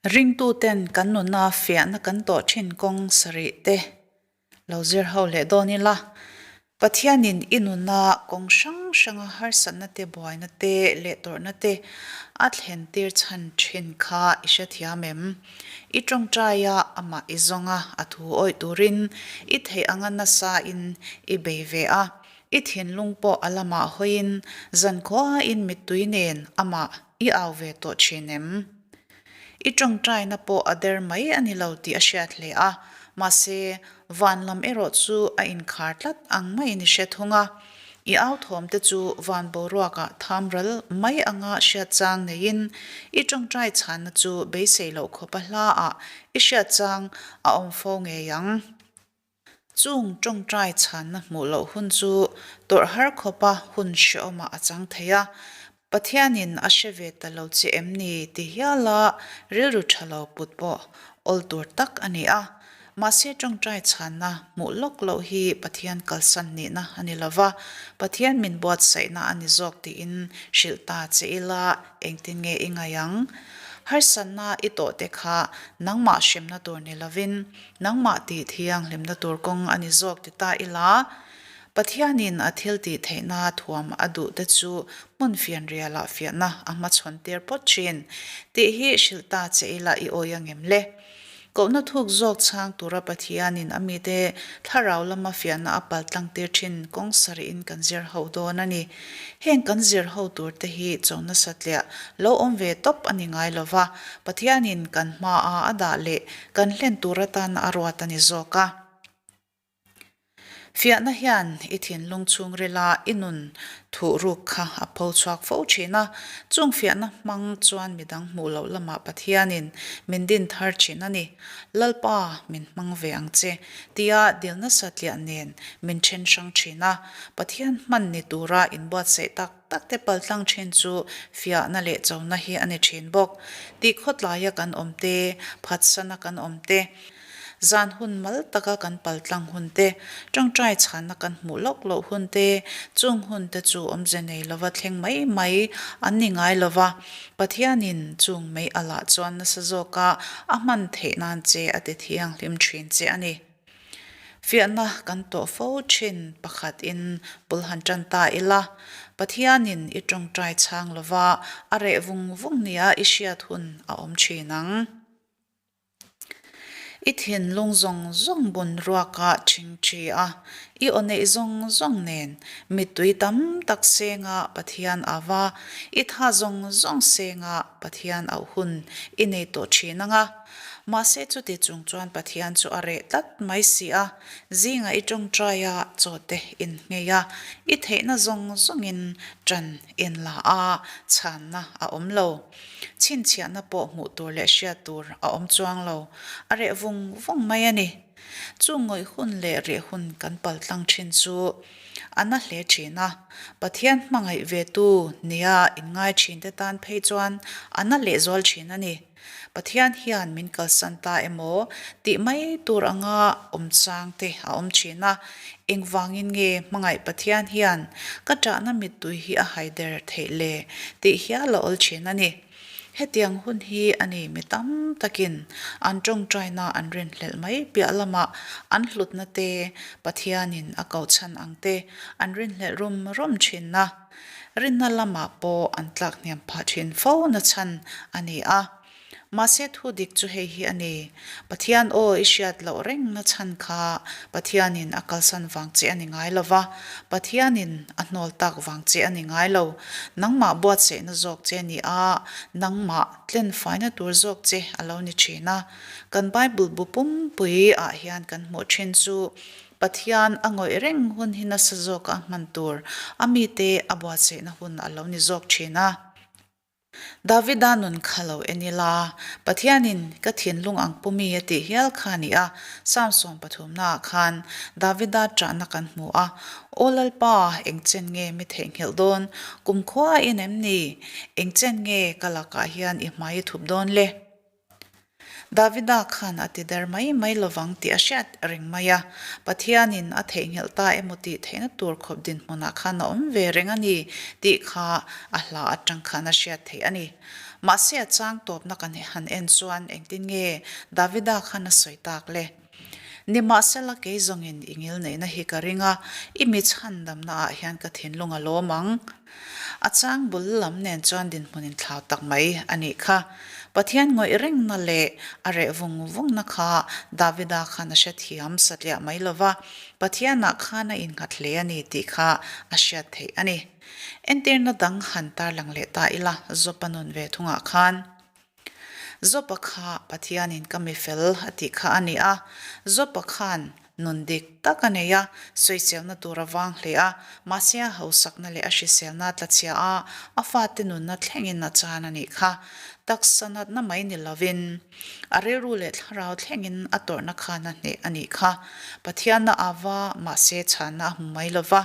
Ringtuten kan nuna fiahna kan tawh thin kawng sarih te lo zir ho leh dawn ila, Pathianin i nuna kawng hrang hranga harsatna te, buaina te leh tawrhna te a thlen tir chhan thin kha i hrethiam em? I tawngtaia amah i zawng a, a thu awih turin i theih anga nasa in i bei ve a, i thinlung pawh a lamah hawiin zankhuain mittui nen amah i au ve tawh thin em? I tawngtaina pawh a der mai a ni lo tih a hriat hle a, mahse, van lam erawh chu a inkhar tlat ang maiin i hre thung a. I authawmte chu van boruakah tham ral mai anga hriat chang neiin i tawngtai chhanna chu beisei loh khawpa hlaah i hriat chang a awm fo ngei ang. Chung tawngtai chhanna hmuh loh hun chu tawrh har khawpa hun hrehawmah a chang thei a, Pathianin a hre ve ta lo che em ni ti hiala rilru tha lo put pawh awl tur tak a ni a. Mahse tawngtai chhanna hmuh lawk loh hi Pathian kalsan nihna a ni lova, Pathian min buatsaihna a ni zawk tiin hrilh ta che ila engtin nge i ngaih ang? Harsatna i tawh te kha nangmah hremna tur ni lovin Nangmah tih thianghlimna tur kawng a ni zawk ti ta ila, Pathianin a thil tih theihna thuam a duh te chu hmun fianrialah fiahna a hmachhawn tir phawt thin tih hi hrilh ta che ila i awi angem le? Kohna thuk zawk chhang tura Pathianin a mite thlarau lama fiahna a paltlang tir thin kawng sarih-in kan zir ho dawn a ni. Heng kan zir ho tur te hi chona satliah lo awm ve tawp a ni ngai lo va, Pathianin kan hmaa a dah leh kan hlen tur atana a ruat a ni zawk a. Fiahna hian i thinlung chhungrila i nun thuh ruk kha a pho chhuak fo thin a, chung fiahna hmang chuan midang hmuh loh lamah Pathianin min din thar thin a ni. Lalpa min hmang ve ang che tia dilna satliah nen min then hrang thin a, Pathian hman ni tura inbuatsaih tak tak te paltlang thin chu fiahna leh chona hi a ni thin bawk. Tih khawtlaia kan awm te, phatsana kan awm te, zan hun mal taka kan paltlang hun te, tawngtai chhanna kan hmuh lawk loh hun te, chung hun te chu awmze nei lova thleng mai mai an ni ngai lova, Pathianin chung mei alah chuan nasa zawka a hman theih nan che a ti thianghlim thin che a ni. Fiahna kan tawh fo thin pakhat in bul han tan ta ila, Pathianin i tawngtai chhang lova a reh vung vung nia i hriat hun a awm thin ang. I thinlung zawng zawng bun ruaka thing thi a, i aw neih zawng zawng nen mittui tam tak senga Pathian a va, i tha zawng zawng senga Pathian auh hun i nei tawh thin ang a. Mahse chuti chung chuan Pathian chu a reh tlat mai si a, zingah i tawngtai a, chaw te in nghei a, i theihna zawng zawngin ṭan in la a, chhanna a awm lo. Chhinchhiahna pawh hmuh tur leh hriat tur a awm chuang lo, a reh vung vung mai a ni. Chu ngawih hun leh reh hun kan paltlang ṭhin chu a na hle ṭhin a, Pathian hmangaih ve tu nia inngai ṭhinte tan phei chuan a na lehzual ṭhin a ni. Pathian hian min kalsan ta emaw tih mai tur anga awm chang te a awm thin a, engvangin nge hmangaih Pathian hian ka ṭahna mittui hi a haider theih le tih hial a awl thin a ni. Hetiang hun hi a ni mi tam takin an ṭawngṭaina an rinhlelh mai piah lamah an hlutna te, Pathianin a kohchhan ang te an rinhlelh rum rum thin a. Rinna lamah pawh an tlak hniam phah thin fo na chhan a ni a. Mahse thu dik chu hei hi a ni, Pathian aw i hriat loh reng na chhan kha Pathianin a kalsan vang che a ni ngai lo va, Pathianin a hnawl tak vang che a ni ngai lo. Nangmah buatsaihna zawk che a ni a, nangmah tlenfaina tur zawk che a lo ni thin a. Kan Bible bu pumpui ah hian kan hmuh thin chu Pathian a ngawih reng hun hi nasa zawk a hman tur a mite a buatsaihna hun a lo ni zawk thin a. Davida nun kha lo en ila, Pathianin ka thinlung ang pu mi a tih hial kha a ni a, Psalm sawmpathumnaah khan Davida ṭahna kan hmu a, Aw Lalpa, eng chen nge mi theihnghilh dawn? Kumkhua in em ni? Eng chen nge ka lakah hian i hmai i thup dawn le? Davida khan a ti der mai mai lovang tih a hriat reng mai a, Pathianin a theihnghilh ta emaw tih theihna tur khawp dinhmunah khan a awm ve reng a ni tih kha a hla atang khan a hriat theih a ni. Mahse a chang tawpna kan han en chuan engtin nge Davida khan a sawi tak le? Nimahsela kei zawngin i ngilneihna hi ka ring a, i mi chhandamna ah hian ka thinlung a lawm ang. A chang bul lam nen chuan dinhmun inthlau tak mai a nih kha. Pathian ngawih rengna leh a reh vung vungna kha Davida khan a hrethiam satliah mai lo va, Pathianah khan a innghat hle a ni tih kha a hriat theih a ni. Entirna dang han tarlang leh ta ila, Jopa nun ve thungah khan. Jopa kha Pathianin ka mi fel a tih kha a ni a. Jopa khan nun dik tak a nei a, sawiselna tur a vang hle a, mahse a hausakna leh a hriselna a tlachhia a, a fate nunna thlengin a chan a nih kha. Taksa natna mai ni lovin a rilru leh thlarau thlengin a tawrhna khan a hneh a nih kha. Pathianna a va, mahse chhanna a hmu mai lova.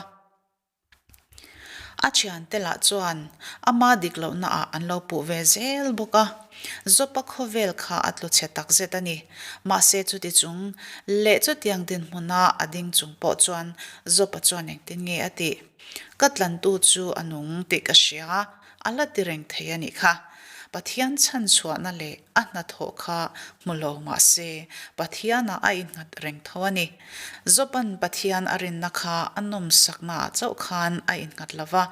A thiante lah chuan ama dik lohna ah an lo puh ve zel bawk a, Zopa khawvel kha a tlu chhe tak zet a ni. Mahse chuti chung leh chutiang dinhmuna a ding chung pawh chuan Zopa chuan engtin nge a tih? Ka tlantu chu a nung tih ka hria, a la ti reng thei a nih kha. Pathian chhanchhuahna leh a hnathawh kha hmu lo mah se, Pathianah a innghat reng tho a ni. Job-a'n Pathian a rinna kha a nawmsaknaah chauh khan a innghat lo va,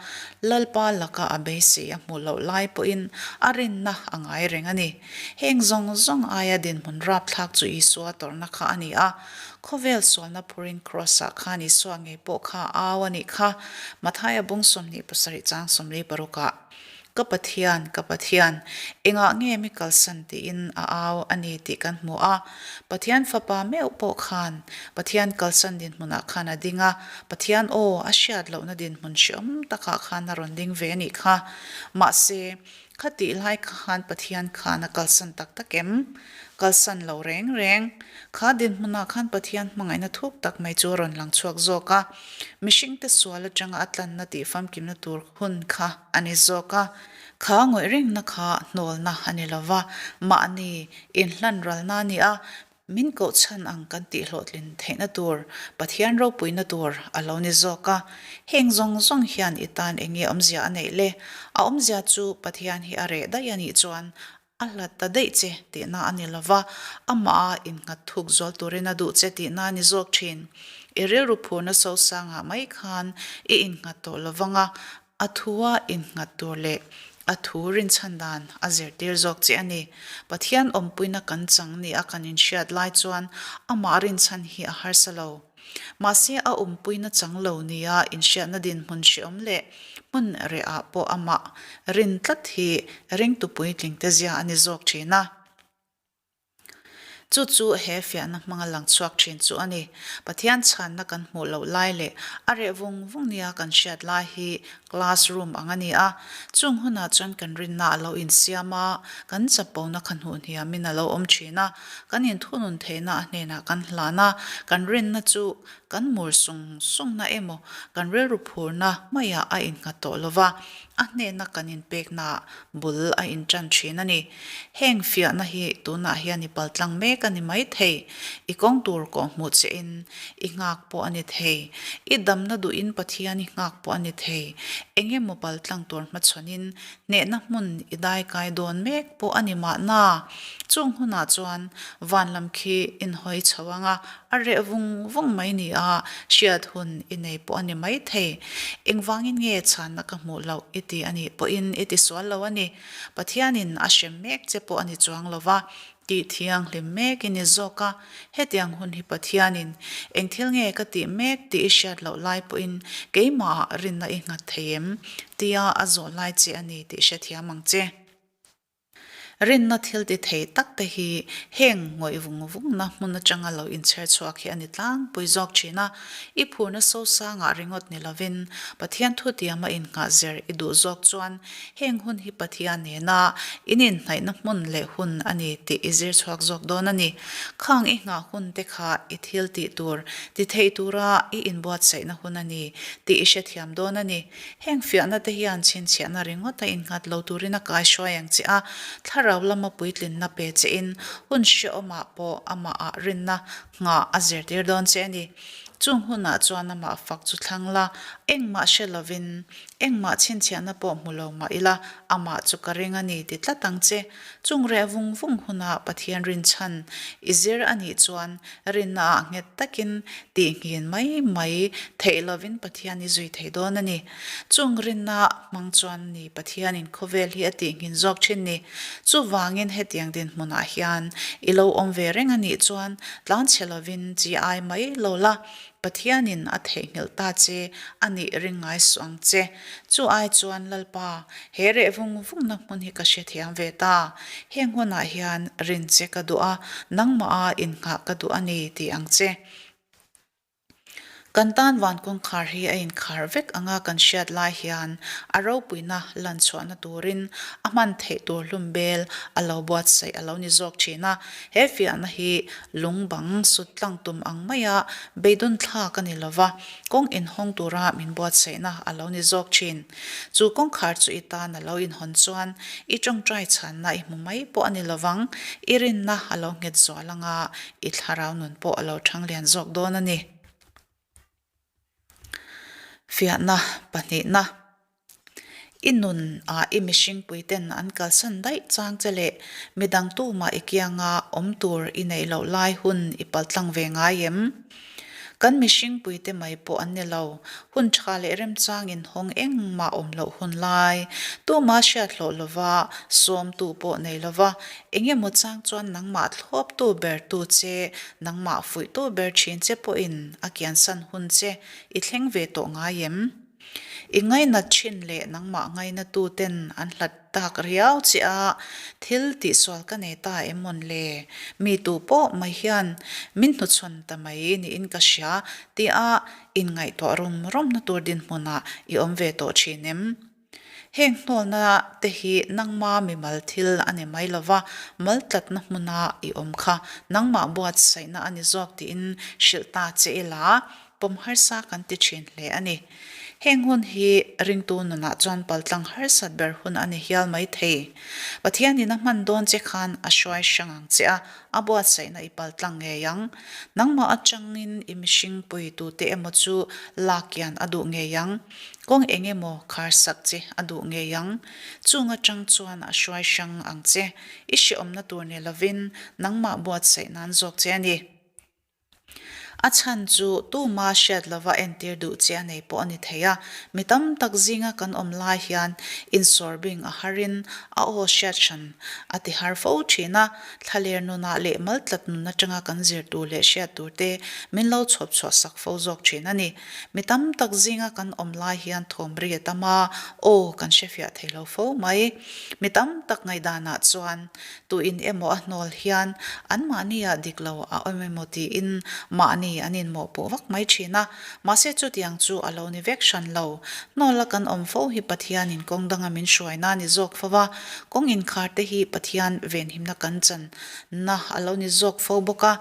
Lalpa laka a beisei a hmuh loh lai pawhin a rinna a ngai reng a ni. Heng zawng zawng aia dinhmun rapthlak chu Isua tawrhna kha a ni a. Khawvel sualna phurin Kraws-ah khan Isua ngei pawh kha a au a nih kha, Mathaia bung 27 chang 46ah. Ka Pathian, ka Pathian, engah nge mi kalsan tiin a au a ni tih kan hmu a. Pathian Fapa meuh pawh khan Pathian kalsan dinhmunah khan a ding a, Pathian aw a hriat lohna dinhmun hreawm takah khan a rawn ding ve a nih kha. Mahse, Khatih lai khan Pathian khan a kalsan tak tak em? Kalsan lo reng reng. Kha dinhmunah khan Pathian hmangaihna thuk tak mai chu a rawn lang chhuak zawk a. Mihringte sual atanga a tlanna tih famkimna tur hun kha a ni zawk a. Kha ngawih rengna kha hnawlna a ni lo va, mahni inhlan ralna a ni a. Min koh chhan ang kan tih hlawhtlin theihna tur, Pathian ropuina tur a lo ni zawk a. Heng zawng zawng hian i tan eng nge awmzia a neih le? A awmzia chu Pathian hi a reh daih a nih chuan a hlat ta daih che tihna a ni lova, amah a innghat thuk zual turin a duh che tihna a ni zawk thin. I rilru phurna sosangah mai khan i innghat tawh lovang a, A thua innghat tur leh a thu rinchhan dan a zirtir zawk che a ni. Pathian awmpuina kan chang ni a kan inhriat lai chuan amah rinchhan hi a harsa lo. Mahse a awmpuina chang lo nia inhriatna dinhmun hreawm leh hmun rehah pawh amah rin tlat hi ringtu puitlingte zia a ni zawk thin a. Chu chu he fiahna hmanga lang chhuak thin chu a ni. Pathian chhanna kan hmuh loh lai leh a reh vung vung nia kan hriat lai hi class room ang a ni a. Chung hunah chuan kan rinna a lo insiam a, kan chapona kha hnuh hniamin a lo awm thin a, kan inthunun theihna a hnenah kan hlan a, kan rinna chu kan mur sung sungna emaw kan rilru phurna maiah a innghat tawh lo va, A hnehna kan inpeknaah bul a inṭan ṭhin a ni. Heng fiahna hi tunah hian i paltlang mek a ni mai thei. I kawng tur kawhhmuh chein i nghak pawh a ni thei. I damna duhin Pathian i nghak pawh a ni thei. Eng emaw paltlang tur hmachhawnin hnehna hmun i daikai dawn mek pawh a ni mahna. Chung hunah chuan van lam khi inhawi chho ang a, A reh vung vung mai ni a, hriat hun i nei pawh a ni mai thei. Engvangin nge chhanna ka hmuh loh i ti a nih pawhin i ti sual lo a ni. Pathianin a hrem mek che pawh a ni chuang lo va, tih thianghlim mek i ni zawk a. Hetiang hun hi Pathianin eng thil nge ka tih mek tih i hriat loh lai pawhin keimahah rinna i nghat thei em? tia a zawh lai che a ni tih hrethiam ang che. Rinna thil ti thei tak te hi heng ngawih vung vungna hmun atanga lo inchher chhuak hi a ni tlangpui zawk thin a. I phurna sosangah ringawt ni lovin Pathian thutiama innghah zer i duh zawk chuan heng hun hi Pathian nena in inhnaihna hmun leh hun a ni tih i zir chhuak zawk dawn a ni. Khang i nghah hun te kha i thil tih tur ti thei tura i inbuatsaihna hun a ni tih i hrethiam dawn a ni. Heng fiahna te hian chhinchhiahna ringawt a innghat lo turin a kaihruai ang che a, thlarau lama puitlinna pe chein hun hrehawmah pawh amahah rinna nghah a zirtir dawn che a ni. Chung hunah chuan amah fak chu thlang la, engmah hre lovin, Engmah chhinchhiahna pawh hmu lo mah ila, amah chu ka ring a ni ti tlat ang che. Chung reh vung vung huna Pathian rinchhan i zir a nih chuan rinnaah nghet takin tihnghin mai mai theih lovin Pathian i zui thei dawn a ni. Chung rinna hmang chuan ni Pathianin khawvel hi a tihnghin zawk thin ni. Chuvangin hetiang dinhmunah hian i lo awm ve reng a nih chuan tlanchhe lovin chi ai mai lo la, Pathianin a theihnghilh ta che a nih ring ngai suh ang che. Chu ai chuan Lalpa, he reh vung vungna hmun hi ka hrethiam ve ta. Heng hunah hian rin che ka duh a, nangmah a innghah ka duh a ni tih ang che. Kan tan van kawngkhar hi a inkhar vek anga kan hriat lai hian a ropuina lan chhuahna turin a hman theih tur hlum bel a lo buatsaih a lo ni zawk thin a. He fiahna hi lung bang sut tlang tum ang maia beidawn thlak a ni lo va, kawng inhawng tura min buatsaihna a lo ni zawk thin. Chu kawngkhar chu i tan a lo inhawn chuan i tawngtai chhanna i hmu mai pawh a ni lo vang, i rinna a lo nghet zual anga i thlarau nun pawh a lo thang lian zawk dawn a ni. Fiahna pahnihna. I nun ah i mihringpui ten an kalsan daih chang che leh midang tumah i kianga awm tur i neih loh lai hun i paltlang ve ngai em? Kan mihringpui te mai pawh an ni lo, hun tha leh remchang inhawng engmah awm loh hun lai, tumah hriat hlawh lova, sawmtu pawh nei lova, engemaw chang chuan nangmah thlawptu ber tu che, nangmah fuihtu ber thin che pawhin a kiansan hun che i thleng ve tawh ngai em? I ngainat thin leh nangmah ngainatu ten an hlat tak riau che a, thil tihsual ka nei ta em mawn le? Mi tu pawh mai hian min hnuchhawn ta mai niin ka hria tia inngaihtuah rum rumna tur dinhmunah i awm ve tawh thin em? Heng hnawlna te hi nangma mimal thil a ni mai lova, maltlatna hmuna i awm kha nangmah buatsaihna a ni zawk tiin hrilh ta che ila, pawm harsa kan ti thin hle a ni. Heng hun hi ringtu nunah chuan paltlang harsat ber hun a ni hial mai thei. Pathianin a hman dawn che khan a hruai hrang ang che a, a buatsaihna i paltlang ngei ang. Nangmah atangin i mihring puitute emaw chu lak kian a duh ngei ang. Kawng eng emaw kharsak che a duh ngei ang. Chung atang chuan a hruai hrang ang che. I hreawmna tur ni lovin nangmah buatsaih nan zawk che a ni. A chhan chu tuma hriat lova entir duh che a nei pawh a ni thei a, mi tam tak zinga kan awm lai hian insawrbing a harin a aw hriat hran a ti har fo thin a, thlaler nunah leh maltlat nun atanga kan zir tur leh hriat tur te min lo chhawp chhuah sak fo zawk thin a ni. Mi tam tak zinga kan awm lai hian thawm ri a tam a, aw kan hrefiah thei lo fo mai. Mi tam tak ngaihdanah chuan Tuin emaw a hnawl hian anmahniah dik lo a awm emaw tiin mahni an inmawhpuh vak mai thin a. Mahse chutiang chu a lo ni vek hran lo. Hnawla kan awm fo hi Pathianin kawng danga min hruaina a ni zawk fo va, kawng inkhar te hi Pathian venhimna kan channa a lo ni zawk fo bawk a.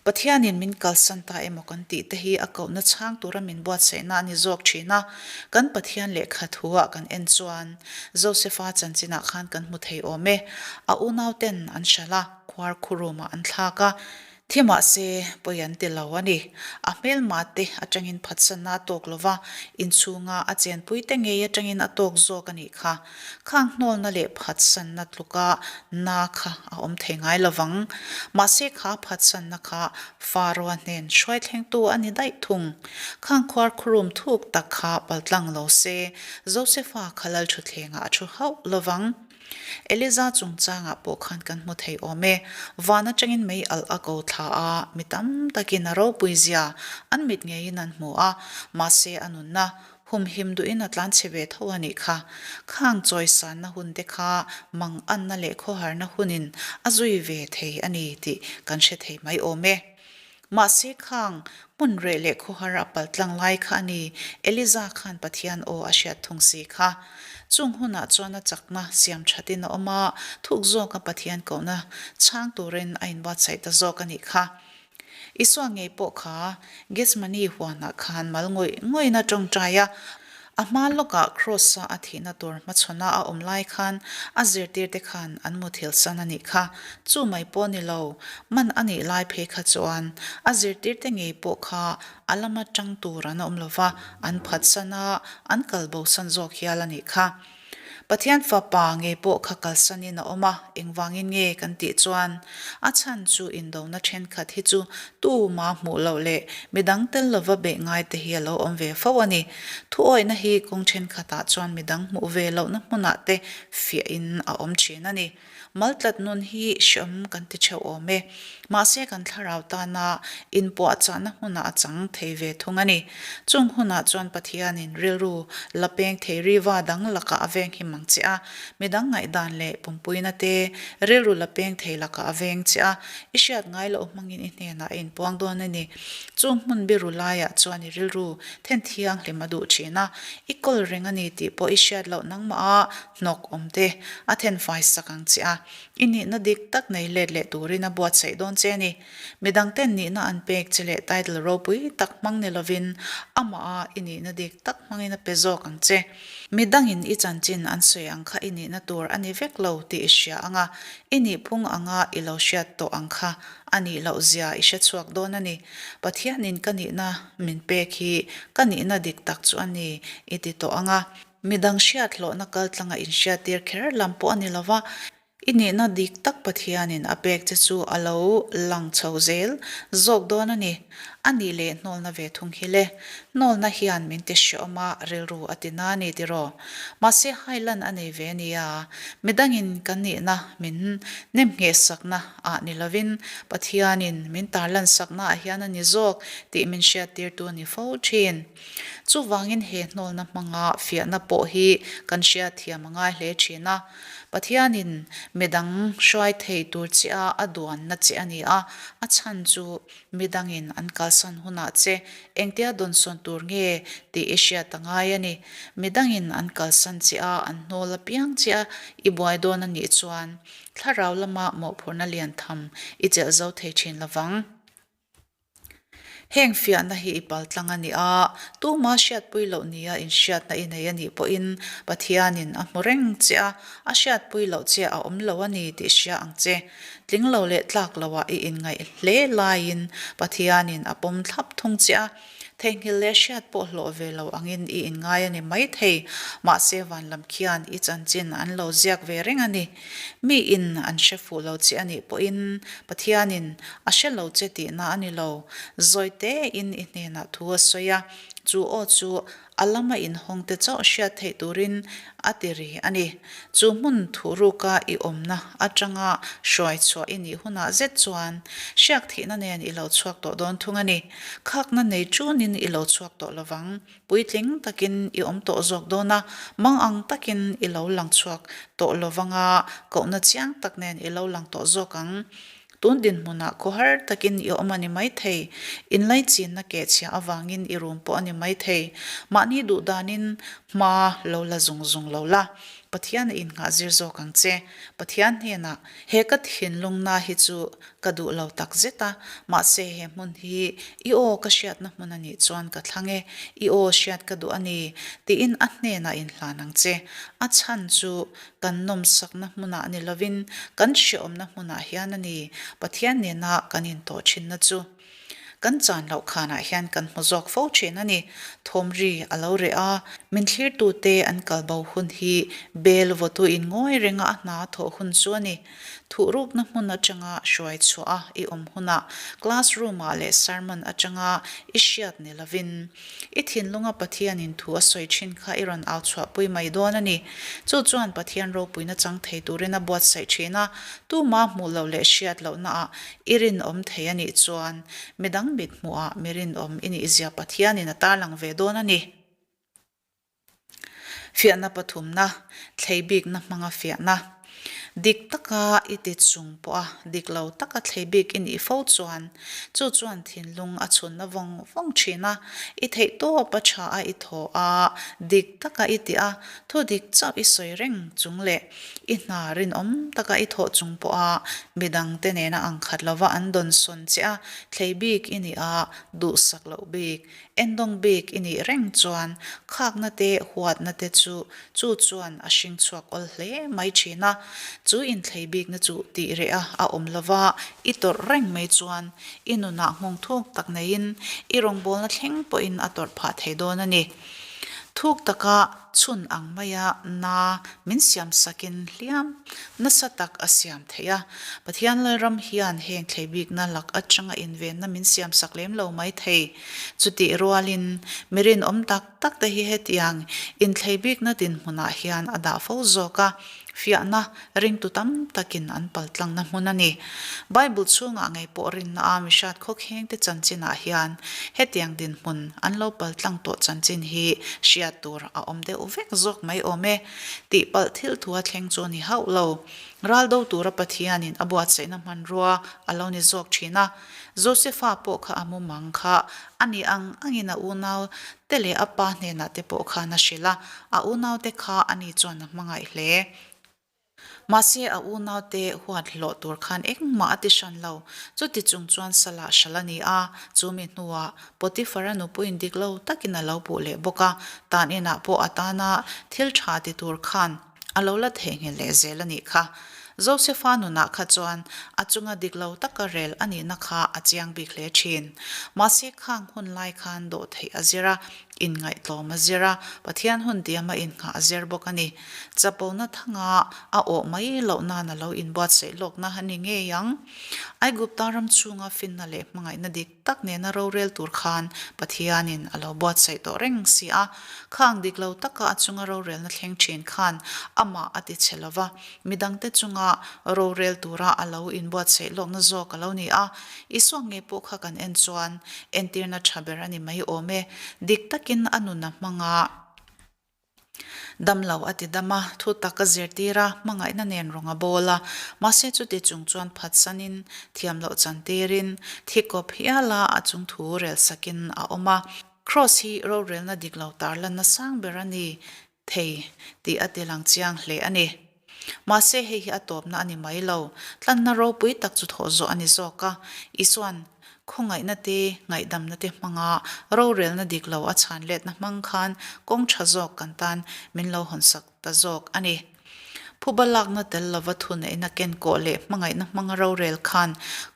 Pathianin min kalsan ta emaw kan tih te hi a kohna chhang tura min buatsaihna a ni zawk thin a, kan Pathian lehkha thu-ah kan en chuan Josefa chanchinah khan kan hmu thei awm e. A unauten an hralh a, khuar khurumah an thlak a, thi mahse pawi an ti lo a ni. A hmelma te atangin phatsanna a tawk lo va, inchhunga a chenpui te ngei atangin a tawk zawk a nih kha. Khang hnawlna leh phatsanna tluka na kha a awm thei ngai lo vang. Mahse kha phatsanna kha Faroa hnen hruaithlengtu a ni daih thung. Khang khuar khurum thuk tak kha paltlang lo se, Josefa kha lal thutthlengah a thu hauh lo vang. Eliza chungchangah pawh khan kan hmu thei awm e. Van atangin mei alh a ko thla a, mi tam takin a ropui zia an mit ngeiin an hmu a, mahse a nunna Humhim duhin a tlan chhe ve tho a nih kha. Khang chawisanna hun te kha manganna leh khawharna hunin a zui ve thei a ni tih kan hre thei mai awm e. Mahse khang hmun reh leh khawhar a paltlang lai kha a ni, Eliza khan Pathian aw a hriat thung si kha. Chung hunah chuan a chakna siam thatin a awm a, thuk zawka Pathian kohna chhang turin a inbuatsaih ta zawk a nih kha. Isua ngei pawh kha Gethsemane huanah khan mal ngawih ngawihin a tawngtai a. A hma lawkah Kraws-a a thihna tur hmachhawn a a awm lai khan a zirtirte khan an muthilh san a nih kha. Chu mai pawh ni lo, man a nih lai phei kha chuan a zirtirte ngei pawh kha a lama tang tur an awm lo va, an phatsan a, an kal bosan zawk hial a nih kha. Pathian Fapa ngei pawh kha kalsanin a awm a, engvangin nge kan tih chuan a chhan chu indona thenkhat hi chu tuma hmuh loh leh midang tel lova beih ngai te hi a lo awm ve fo a ni. Thuawihna hi kawng thenkhatah chuan midang hmuh ve lohna hmunah te fiahin a awm thin a ni. Maltlat nun hi hreawm kan ti theuh awm e. Mahse kan thlarau tana inpuahchahna hmunah a chang thei ve thung a ni. Chung hunah chuan Pathianin rilru la peng thei riva dang lakah a veng him ang che a, midang ngaihdan leh pumpuina te rilru la peng thei lakah a veng che a, i hriat ngai loh hmangin i hnenah a inpuang dawn a ni. Chung hmun biru laiah chuan i rilru then thianghlim a duh thin a, i kawl reng a ni tih pawh i hriat loh nangmah a hnawk awm te a thenfai sak ang che a, i nihna dik tak nei let leh turin a buatsaih dawn che a ni. Midang ten nihna an pek che leh title ropui tak hmang ni lovin amah a i nihna dik tak hmangin a pe zawk ang che. Midangin i chanchin an sawi ang kha i nihna tur a ni vek lo tih i hria ang a, i nihphung anga i lo hriat tawh ang kha a nih loh zia i hre chhuak dawn a ni. Pathianin ka nihna min pek hi ka nihna dik tak chu a ni i ti tawh ang a. Midang hriat hlawhna kaltlanga inhriattir kher lam pawh a ni lo va, i nihna dik tak Pathianin a pek che chu a lo lang chho zel zawk dawn a ni. A nih leh hnawlna ve thung hi le. Hnawlna hian min ti hreawm a, rilru a ti na a ni tiraw? Mahse hailan a nei ve nia. Midangin kan nihna min nemngheh sakna ah ni lovin Pathianin min tarlan sakna ah hian a ni zawk tih min hriattirtu a ni fo thin. Chuvangin he hnawlna hmanga fiahna pawh hi kan hriatthiam a ngai hle thin a. Pathianin midang hruai thei tur che a a duanna che a ni a, a chhan chu midangin an kalsan hunah che engtia dawnsawn tur nge tih i hriat a ngai a ni. Midangin an kalsan che a, an hnawl apiang che a i buai dawn a nih chuan thlarau lama mawhphurhna lian tham i chelh zo thei thin lovang. Heng fiahna hi i paltlang a ni a, tuma hriatpui loh nia inhriatna i nei a nih pawhin Pathianin a hmu reng che a, a hriatpui loh che a awm lo a ni tih hria ang che. Tling lo leh tlak loah i inngaih hle laiin Pathianin a pawm thlap thung che a, theihnghilh leh hriat pawh hlawh ve lo angin i inngai a ni maithei. Mahse van lam khian i chanchin an lo ziak ve reng a ni. Miin an hre fuh lo che a nih pawhin Pathianin a hre lo che tihna a ni lo. Zawi tein i hnenah thu a sawi a, chu aw chu a lama inhawng te chauh hriat theih turin a ti ri a ni. Chu hmun thuhruka i awmna atanga hruai chhuah i nih hunah zet chuan hriak thihna nen i lo chhuak tawh dawn thung a ni. Khakna nei tunin i lo chhuak tawh lovang. Puitling takin i awm tawh zawk dawn a, mang ang takin i lo lang chhuak tawh lo vang a, kohna chiang tak nen i lo lang tawh zawk ang. Tun dinhmunah khawhar takin i awm a ni maithei, inlaichinna kehchhia avangin i rum pawh a ni maithei. Mahni duh danin hma lo la zung zung lo la, Pathian a innghah zir zawk ang che. Pathian hnenah, He ka thinlungna hi chu Ka duh lo tak zet a, mahse he hmun hi i aw ka hriatna hmun a nih chuan ka thlang e, i aw hriat ka duh a ni, tiin a hnenah inhlan ang che. A chhan chu kan nawmsakna hmunah ni lovin kan hreawmna hmunah hian a ni, Pathian nena kan intawh thinna chu. Kan chan loh khanah hian kan hmu zawk fo thin a ni. Thawmri a lo reh a, min thlirtute an kalbo hun hi bel vawtu in ngawi renga a hna a thawh hun chu a ni. Thuhrukna hmun atanga hruai chhuah a i awm hunah classroom ah leh sermon atanga i hriat ni lovin i thinlunga Pathianin thu a sawi thin kha i rawn au chhuahpui mai dawn a ni. Chu chuan Pathian ropuina chang thei turin a buatsaih thin a, tuma hmuh loh leh hriat lohnaah i rinawm thei a nih chuan midang mit hmuhah mi rinawm i nihzia Pathianin a tarlang ve dawn a ni. Fiahna pathumna, thlei bikna hmanga fiahna. Dik taka i ti chung pawha dik lo taka thlei bik i nih fo chuan chu chuan thinlung a chhunna vawng vawng thin a, i theih tawp a tha a i thaw a, dik taka i tih a, thu dik chauh i sawi reng chung leh i hna rinawm taka i thawh chung pawha midangte nena ang khat lova an dawnsawn che a, thlei bik i nih a, duhsak loh bik Endawng bik i nih reng chuan khakna te huatna te chu chu chuan a hring chhuak awl hle mai thin a, chu inthlei bikna chu tih reh a a awm lova i tawrh reng mai chuan i nunah nghawng thuk tak neiin i rawngbawlna thleng pawhin a tawrh phah thei dawn a ni. Thuk taka chhun ang maia na min siam sakin hliam nasa tak a siam theih a. Pathian Lalram hian heng thlei bikna lak atanga invenna min siam sak lem lo mai thei. Chutih rualin mi rinawm tak tak te hi hetiang inthlei bikna dinhmunah hian a dah fo zawk a, fiahna ringtu tam takin an paltlangna hmun a ni. Bible chhungah ngei pawh rinna a mihrat khawkhengte chanchinah hian hetiang dinhmun an lo paltlang tawh chanchin hi hriat tur a awm deuh vek zawk mai awm e. Tihpalh thil thu a thleng chu a ni hauh lo. Ral do tura Pathianin a buatsaihna hmanrua a lo ni zawk thin a. Josefa pawh kha a mumang kha a ni ang angin a unau te leh a pa hnenah te pawh khan a hrilh a, a unau te kha ani chuan a hmangaih hle. Mahse a unau te huat hlawh tur khan engmah a ti hran lo. Chuti chung chuan salah hralh a ni a, chu mi hnuah Potiphar-a nupuiin dik lo takin a lo puh leh bawk a, tan inah pawh a tana thil tha ti tur khan A lo la theihnghilh leh zel a nih kha. Josefa nunah kha chuan a chunga dik lo taka rel a nihna kha a chiang bik hle thin. Mahse khang hun lai khan dawh theih a zir a, inngaihtlawm a zir a, Pathian hun tiam a innghah a zir bawk a ni. Chapona thanga a awh mai loh nan a lo inbuatsaih lawkna a ni ngei ang. Aigupta ram chhunga finna leh hmangaihna dik tak nena rorel tur khan Pathianin a lo buatsaih tawh reng si a, khang dik lo taka a chunga rorelna thleng thin khan amah a ti chhe lova, midangte chunga rorel tura a lo inbuatsaih lawkna zawk a lo ni a. Isua ngei pawh kha kan en chuan entirna tha ber a ni mai awm e, dik takin a nun a hmang a. Damlo a ti dam a, thu tak a zirtir a, hmangaihna nen rawng a bawl a. Mahse chuti chung chuan phatsanin, thiam loh chantirin, thi kawp hiala a chung thu rel sakin a awm a. Kraws hi rorelna dik lo tarlanna sang ber a ni thei tih a ti lang chiang hle a ni. Mahse hei hi a tawpna a ni mai lo, tlanna ropui tak chu thawh zawh a ni zawk a. Isua'n khawngaihna te, ngaihdamna te hmanga rorelna dik lo a chhan letna hmang khan kawng tha zawk kan tan min lo hawnsak ta zawk a ni. Phuba lakna tel lova thuneihna kenkawh leh hmangaihna hmanga rorel khan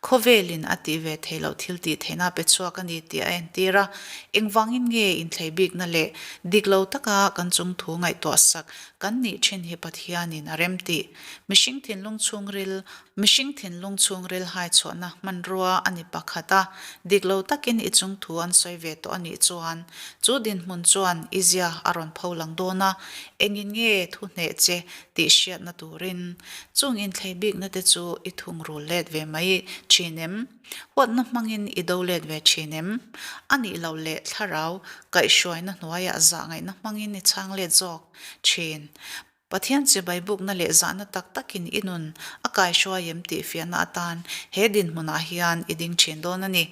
khawvelin a tih ve theih loh thil tih theihna pe chhuak a ni tih a entir a. Engvangin nge inthlei bikna leh dik lo taka kan chungthu ngaihtuahsak Kan nih thin hi Pathianin a rem tih. Mihring thinlung chhungril Mihring thinlung chhungril hai chhuahna hmanrua a ni pakhat a, dik lo takin i chung thu an sawi ve tawh a nih chuan chu dinhmun chuan i zia a rawn pho lang dawn a, engin nge thu hneh che tih hriatna turin chung inthlei bikna te chu i thungrul let ve mai thin em? Huatna hmangin i do let ve thin em? A nih loh leh thlarau kaihhruaina hnuaiah zahngaihna hmangin i chhang let zawk thin. Pathian chibai bukna leh zahna tak takin i nun a kaihruai em tih fiahna atan he dinhmunah hian i ding thin dawn a ni.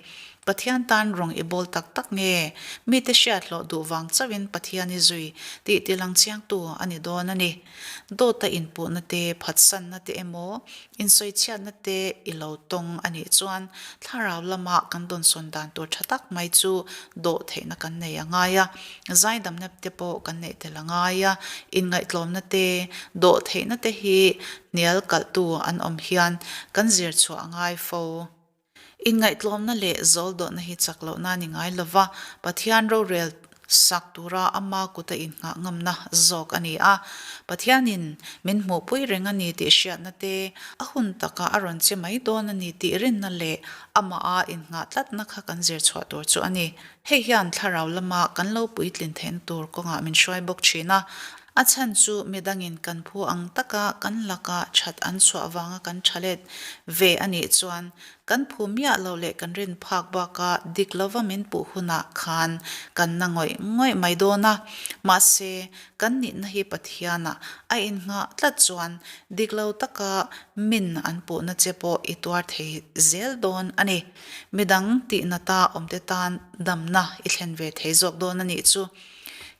Pathian tan rawng i bawl tak tak nge? Mite hriat hlawh duh vang chauhin Pathian i zui tih tilang chiangtu a ni dawn a ni. Dawta inpuhna te, phatsanna te emaw, Insawichhiatna te i lo tawng a nih chuan thlarau lama kan dawnsawn dan tur tha tak mai chu dawh theihna kan nei a ngai a, zaidamna te pawh kan neih tel a ngai a, inngaihtlawmna te, dawh theihna te hi hnial kalhtu an awm hian kan zir chhuah a ngai fo. Inngaihtlawmna leh zawldawhna hi chak lohna a ni ngai lova, Pathian rorel sak tura ama kuta innghah ngamna zawk a ni a. Pathianin min hmuhpui reng a ni tih hriatna te, a hun taka a rawn che mai dawn a ni tih rinna leh amaha innghah tlatna kha kan zir chhuah tur chu a ni. Hei hian thlarau lama kan lo puitlin theihna tur kawngah min hruai bawk thin a. A chhan chu midangin kan phu ang taka kan laka that an chhuah vanga kan tha let ve a nih chuan kan phu miah lo leh kan rin phak baka dik lova min puh hunah khan kan na ngawih ngawih mai dawn a. Mahse, kan nihna hi Pathianah a innghah tlat chuan dik lo taka min an puhna che pawh i tuar thei zel dawn a ni. Midang tihnata awmte tan damna i thlen ve thei zawk dawn a nih chu.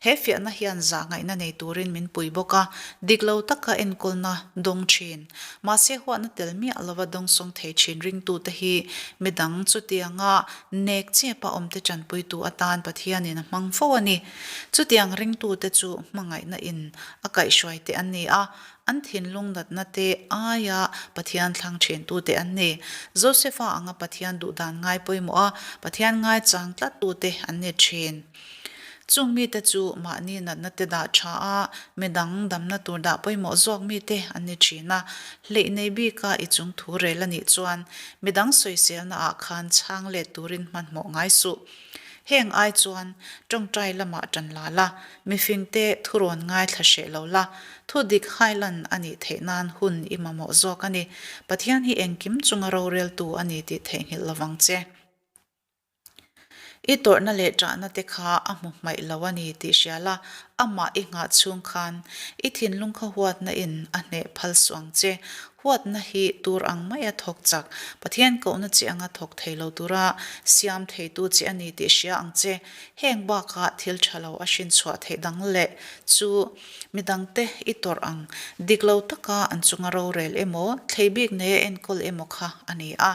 He fiahna hian zahngaihna nei turin min pui bawk a, dik lo taka enkawlna dawng thin. Mahse huatna tel miah lova dawngsawng thei thin ringtute hi midang chutianga nek chepa awmte tanpuitu atan Pathianin a hmang fo a ni. Chutiang ringtute chu hmangaihna in a kaihhruai te an ni a, an thinlung natna te aia Pathian thlang thintute an ni. Josefa anga Pathian duhdan ngai pawimawh a, Pathian ngaichang tlattute an ni thin. Chung mite chu mahni natna te dah tha a, midang damna tur dah pawimawh zawk mite an ni thin a. Hleih nei bika i chung thu rel a nih chuan midang sawiselna ah khan chhang let turin hmanhmawh ngai suh. Heng ai chuan tawngtai lamah tan la la, mifingte thurawn ngaithla hreh lo la, thu dik hailan a nih theih nan hun i mamawh zawk a ni. Pathian hi engkim chunga roreltu a ni tih theihnghilh lovang che. I tawrhna leh ṭahna te kha a hmu hmaih lo a ni tih hria la, amah i nghah chhung khan i thinlung kha huatna in a hneh phal suh ang che. Huatna hi tur ang maia thawk chak, Pathian kohna chi anga thawk thei lo tura siam theitu chi a ni tih hria ang che. Heng bakah thil ṭha lo a hrinchhuah theih dang leh chu midangte i tawrh ang dik lo taka an chunga rorel emaw, thlei bik neia enkawl emaw kha a ni a.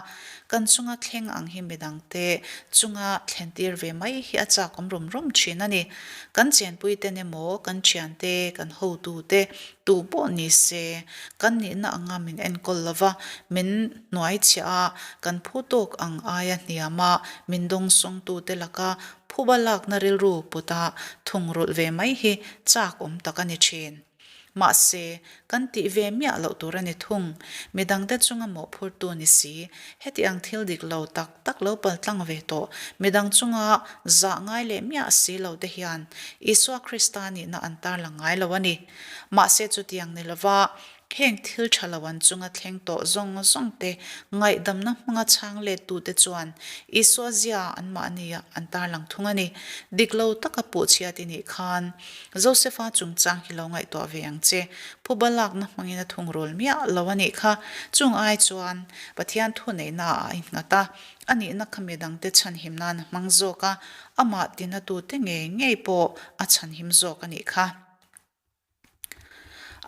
Kan chunga thleng ang hi midangte chunga thlentir ve mai hi a chak awm rum rum thin a ni. Kan chenpuiten emaw, kan thiante, kan hotute, tu pawh ni se, kan nihna anga min enkawl lova, min hnuaichhiah a, kan phu tawk ang aia hniama min dawngsawngtute laka phuba lakna rilru puta thungrulh ve mai hi chak awm tak a ni thin. Mahse, kan tih ve miah loh tur a ni thung. Midangte chunga mawhphurtu ni si, heti ang thil dik lo tak tak lo paltlang ve tawh, midang chunga zah ngai leh miah si lo te hian Isua Krista nihna an tarlang ngai lo a ni. Mahse, chutiang ni lova heng thil tha lo an chunga thleng tawh zawng zawng te ngaihdamna hmanga chhang lettute chuan Isua zia anmahnia an tarlang thung a ni. Dik lo taka puhchhiat i nih khan, Josefa chungchang hi lo ngaihtuah ve ang che. Phuba lakna hmangin a thungrul miah lo a nih kha. Chung ai chuan Pathian thuneihna ah a innghat a, a nihna kha midangte chhanhim nan a hmang zawk a, amah tinatute ngei ngei pawh a chhanhim zawk a nih kha.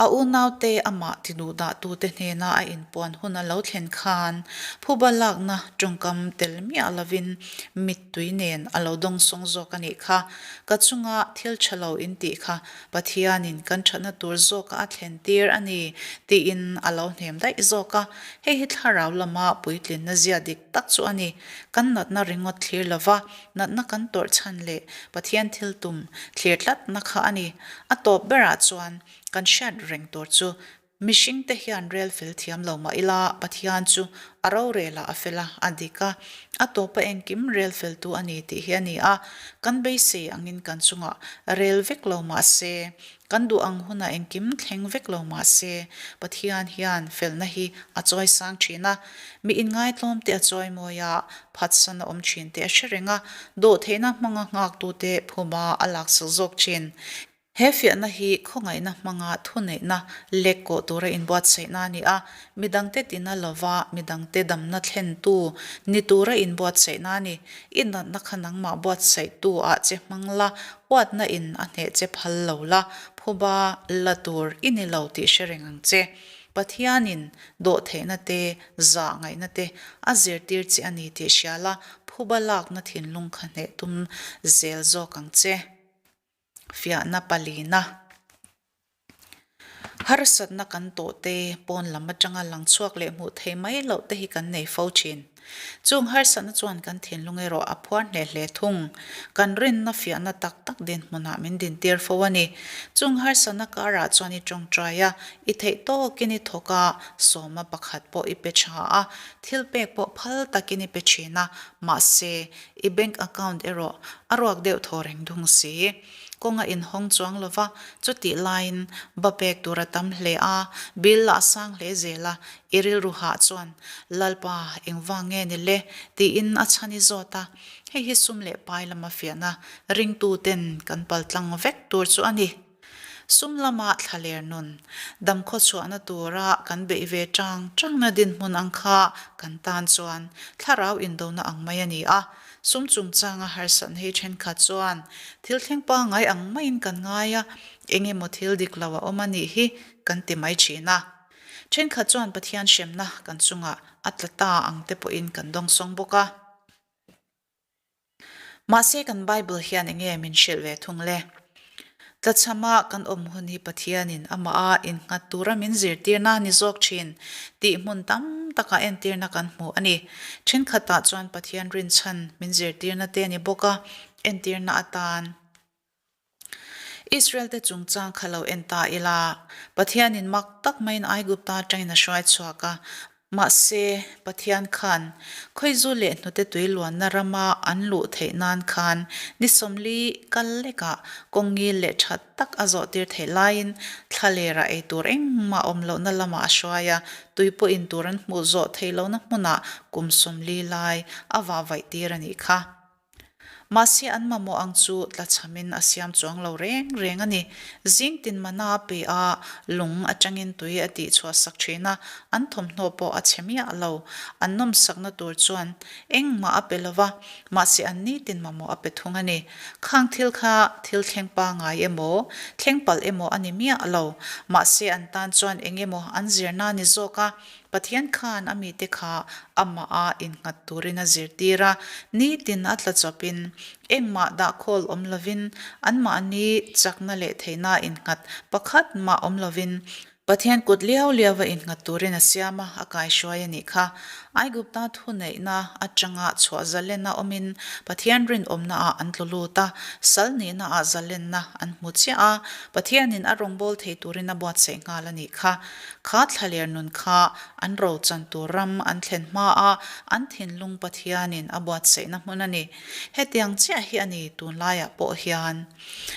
A unaute amah tiduhdahtute hnena a inpuan hun a lo thlen khan phuba lakna tawngkam tel miah lovin mittui nen a lo dawngsawng zawk a nih kha. Ka chunga thil tha lo in tih kha Pathianin kan thatna tur zawkah a thlen tir a ni tiin a lo hnem daih zawk a. Hei hi thlarau lama puitlinna zia dik tak chu a ni. Kan natna ringawt thlir lova natna kan tawrh chhan leh Pathian thil tum thlir tlatna kha a ni. A tawp berah chuan kan hriat reng tur chu Mihringte hian rel fel thiam lo mah ila, Pathian chu a rorelah a fel a, a dik a, a tawpa engkim rel feltu a ni tih hi a ni a. Kan beisei angin kan chungah rel vek lo mah se, kan duh ang hunah engkim thleng vek lo mah se, Pathian hian felna hi a chawi sang thin a. Mi inngaitlawmte a chawi mawi a, phatsan a awm thin tih a hre reng a, dawhtheihna hmanga nghaktute phuma a laksak zawk thin. He fiahna hi khawngaihna hmanga thuneihna lek kawh tura inbuatsaihna a ni a, midangte tina lova midangte damna thlentu ni tura inbuatsaihna a ni. I natna kha nangmah buatsaihtu ah che hmang la, huatna in a hneh che phal lo la, phuba la tur i ni lo tih hre reng ang che. Pathianin dawhtheihna te, zah ngaihna te a zirtir che a ni tih hria la, phuba lakna thinlung kha hneh tum zel zawk ang che. Fiahna palina. Harsatna kan tawh te, pawn lam atanga lang chhuak leh hmuh theih mai loh te hi kan nei fo thin. Chung harsatna chuan kan thinlung erawh a phuar hneh hle thung. Kan rinna fiahna tak tak dinhmunah min dintir fo a ni. Chung harsatna karah chuan i tawngtai a, i theih tawkin i thawk a, sawma pakhat pawh i pe tha a, thil pek pawh phal takin i pe thin a, mahse, i bank account erawh a ruak deuh thaw reng thung si. Kawng a inhawng chuang lo va, chutih laiin ba pek tur a tam hle a, bill lah a sang hle zel a, i rilru hah chuan, Lalpa, engvang nge ni le? tiin a chhan i zawt a, hei hi sum leh pai lama fiahna ringtuten kan paltlang vek tur chu a ni. Sum lama thlaler nun, damkhaw chhuahna tura kan beih ve tang tangna dinhmun ang kha kan tan chuan thlarau indona ang mai a ni a. Sum chungchanga harsatna hi thenkhat chuan thil thleng pangngai ang maiin kan ngai a, eng emaw thil dik lo a awm a nih hi kan ti mai thin a. Thenkhat chuan Pathian hremna kan chungah a tla ta ang te pawhin kan dawngsawng bawk a. Mahse kan Bible hian enge min hrilh ve thung le? Tlachhama kan awm hun hi Pathianin amah a innghat tura min zirtirna ni zawk thin tih hmun tam takah entirna kan hmu a ni. Thenkhatah chuan Pathian rinchhan min zirtirna te a ni bawk a, entirna atan. Israel te chungchang kha lo en ta ila, Pathianin mak tak maiin Aigupta atangin a hruai chhuak a. Mahse, Pathian khan Khawizu leh hnute tui luanna rama an luh theih nan khan ni 40 kal lekah kawng ngil leh tha tak a zawh tir theih laiin thlalerah ei tur engmah awm lohna lamah a hruai a, tui pawh in tur an hmuh zawh theih lohna hmunah kum 40 lai a vahvaih tir a nih kha. Mahse an mamawh ang chu tlachhamin a siam chuang lo reng reng a ni. Zing tin mana a pe a, lung atangin tui a tih chhuah sak thin a, an thawmhnaw pawh a chhe miah lo. An nawmsakna tur chuan engmah a pe lo va, mahse an nitin mamawh a pe thung a ni. Khang thil kha thil thleng pangai emaw, thleng palh emaw a ni miah lo. Mahse an tan chuan eng emaw an zirna a ni zawk a, Pathian khan a mite kha amah a innghat turin a zirtir a, nitin a tla chawpin, engmah dahkhawl awm lovin, anmahni chakna leh theihna innghat pakhat mah awm lovin, Pathian kut liau liau a innghat turin a siam a, a kaihruai a nih kha. Aigupta thuneihna atanga chhuah zalenna awmin Pathian rinawmna ah an tlu lut a, sal nihna ah zalenna an hmu chiah a, Pathianin a rawngbâwl thei turin a buatsaih nghal a nih kha. Kha thlaler nun kha an rochan tur ram an thlen hma a, an thinlung Pathianin a buatsaihna hmun a ni. Hetiang chiah hi a ni tunlaiah pawh hian.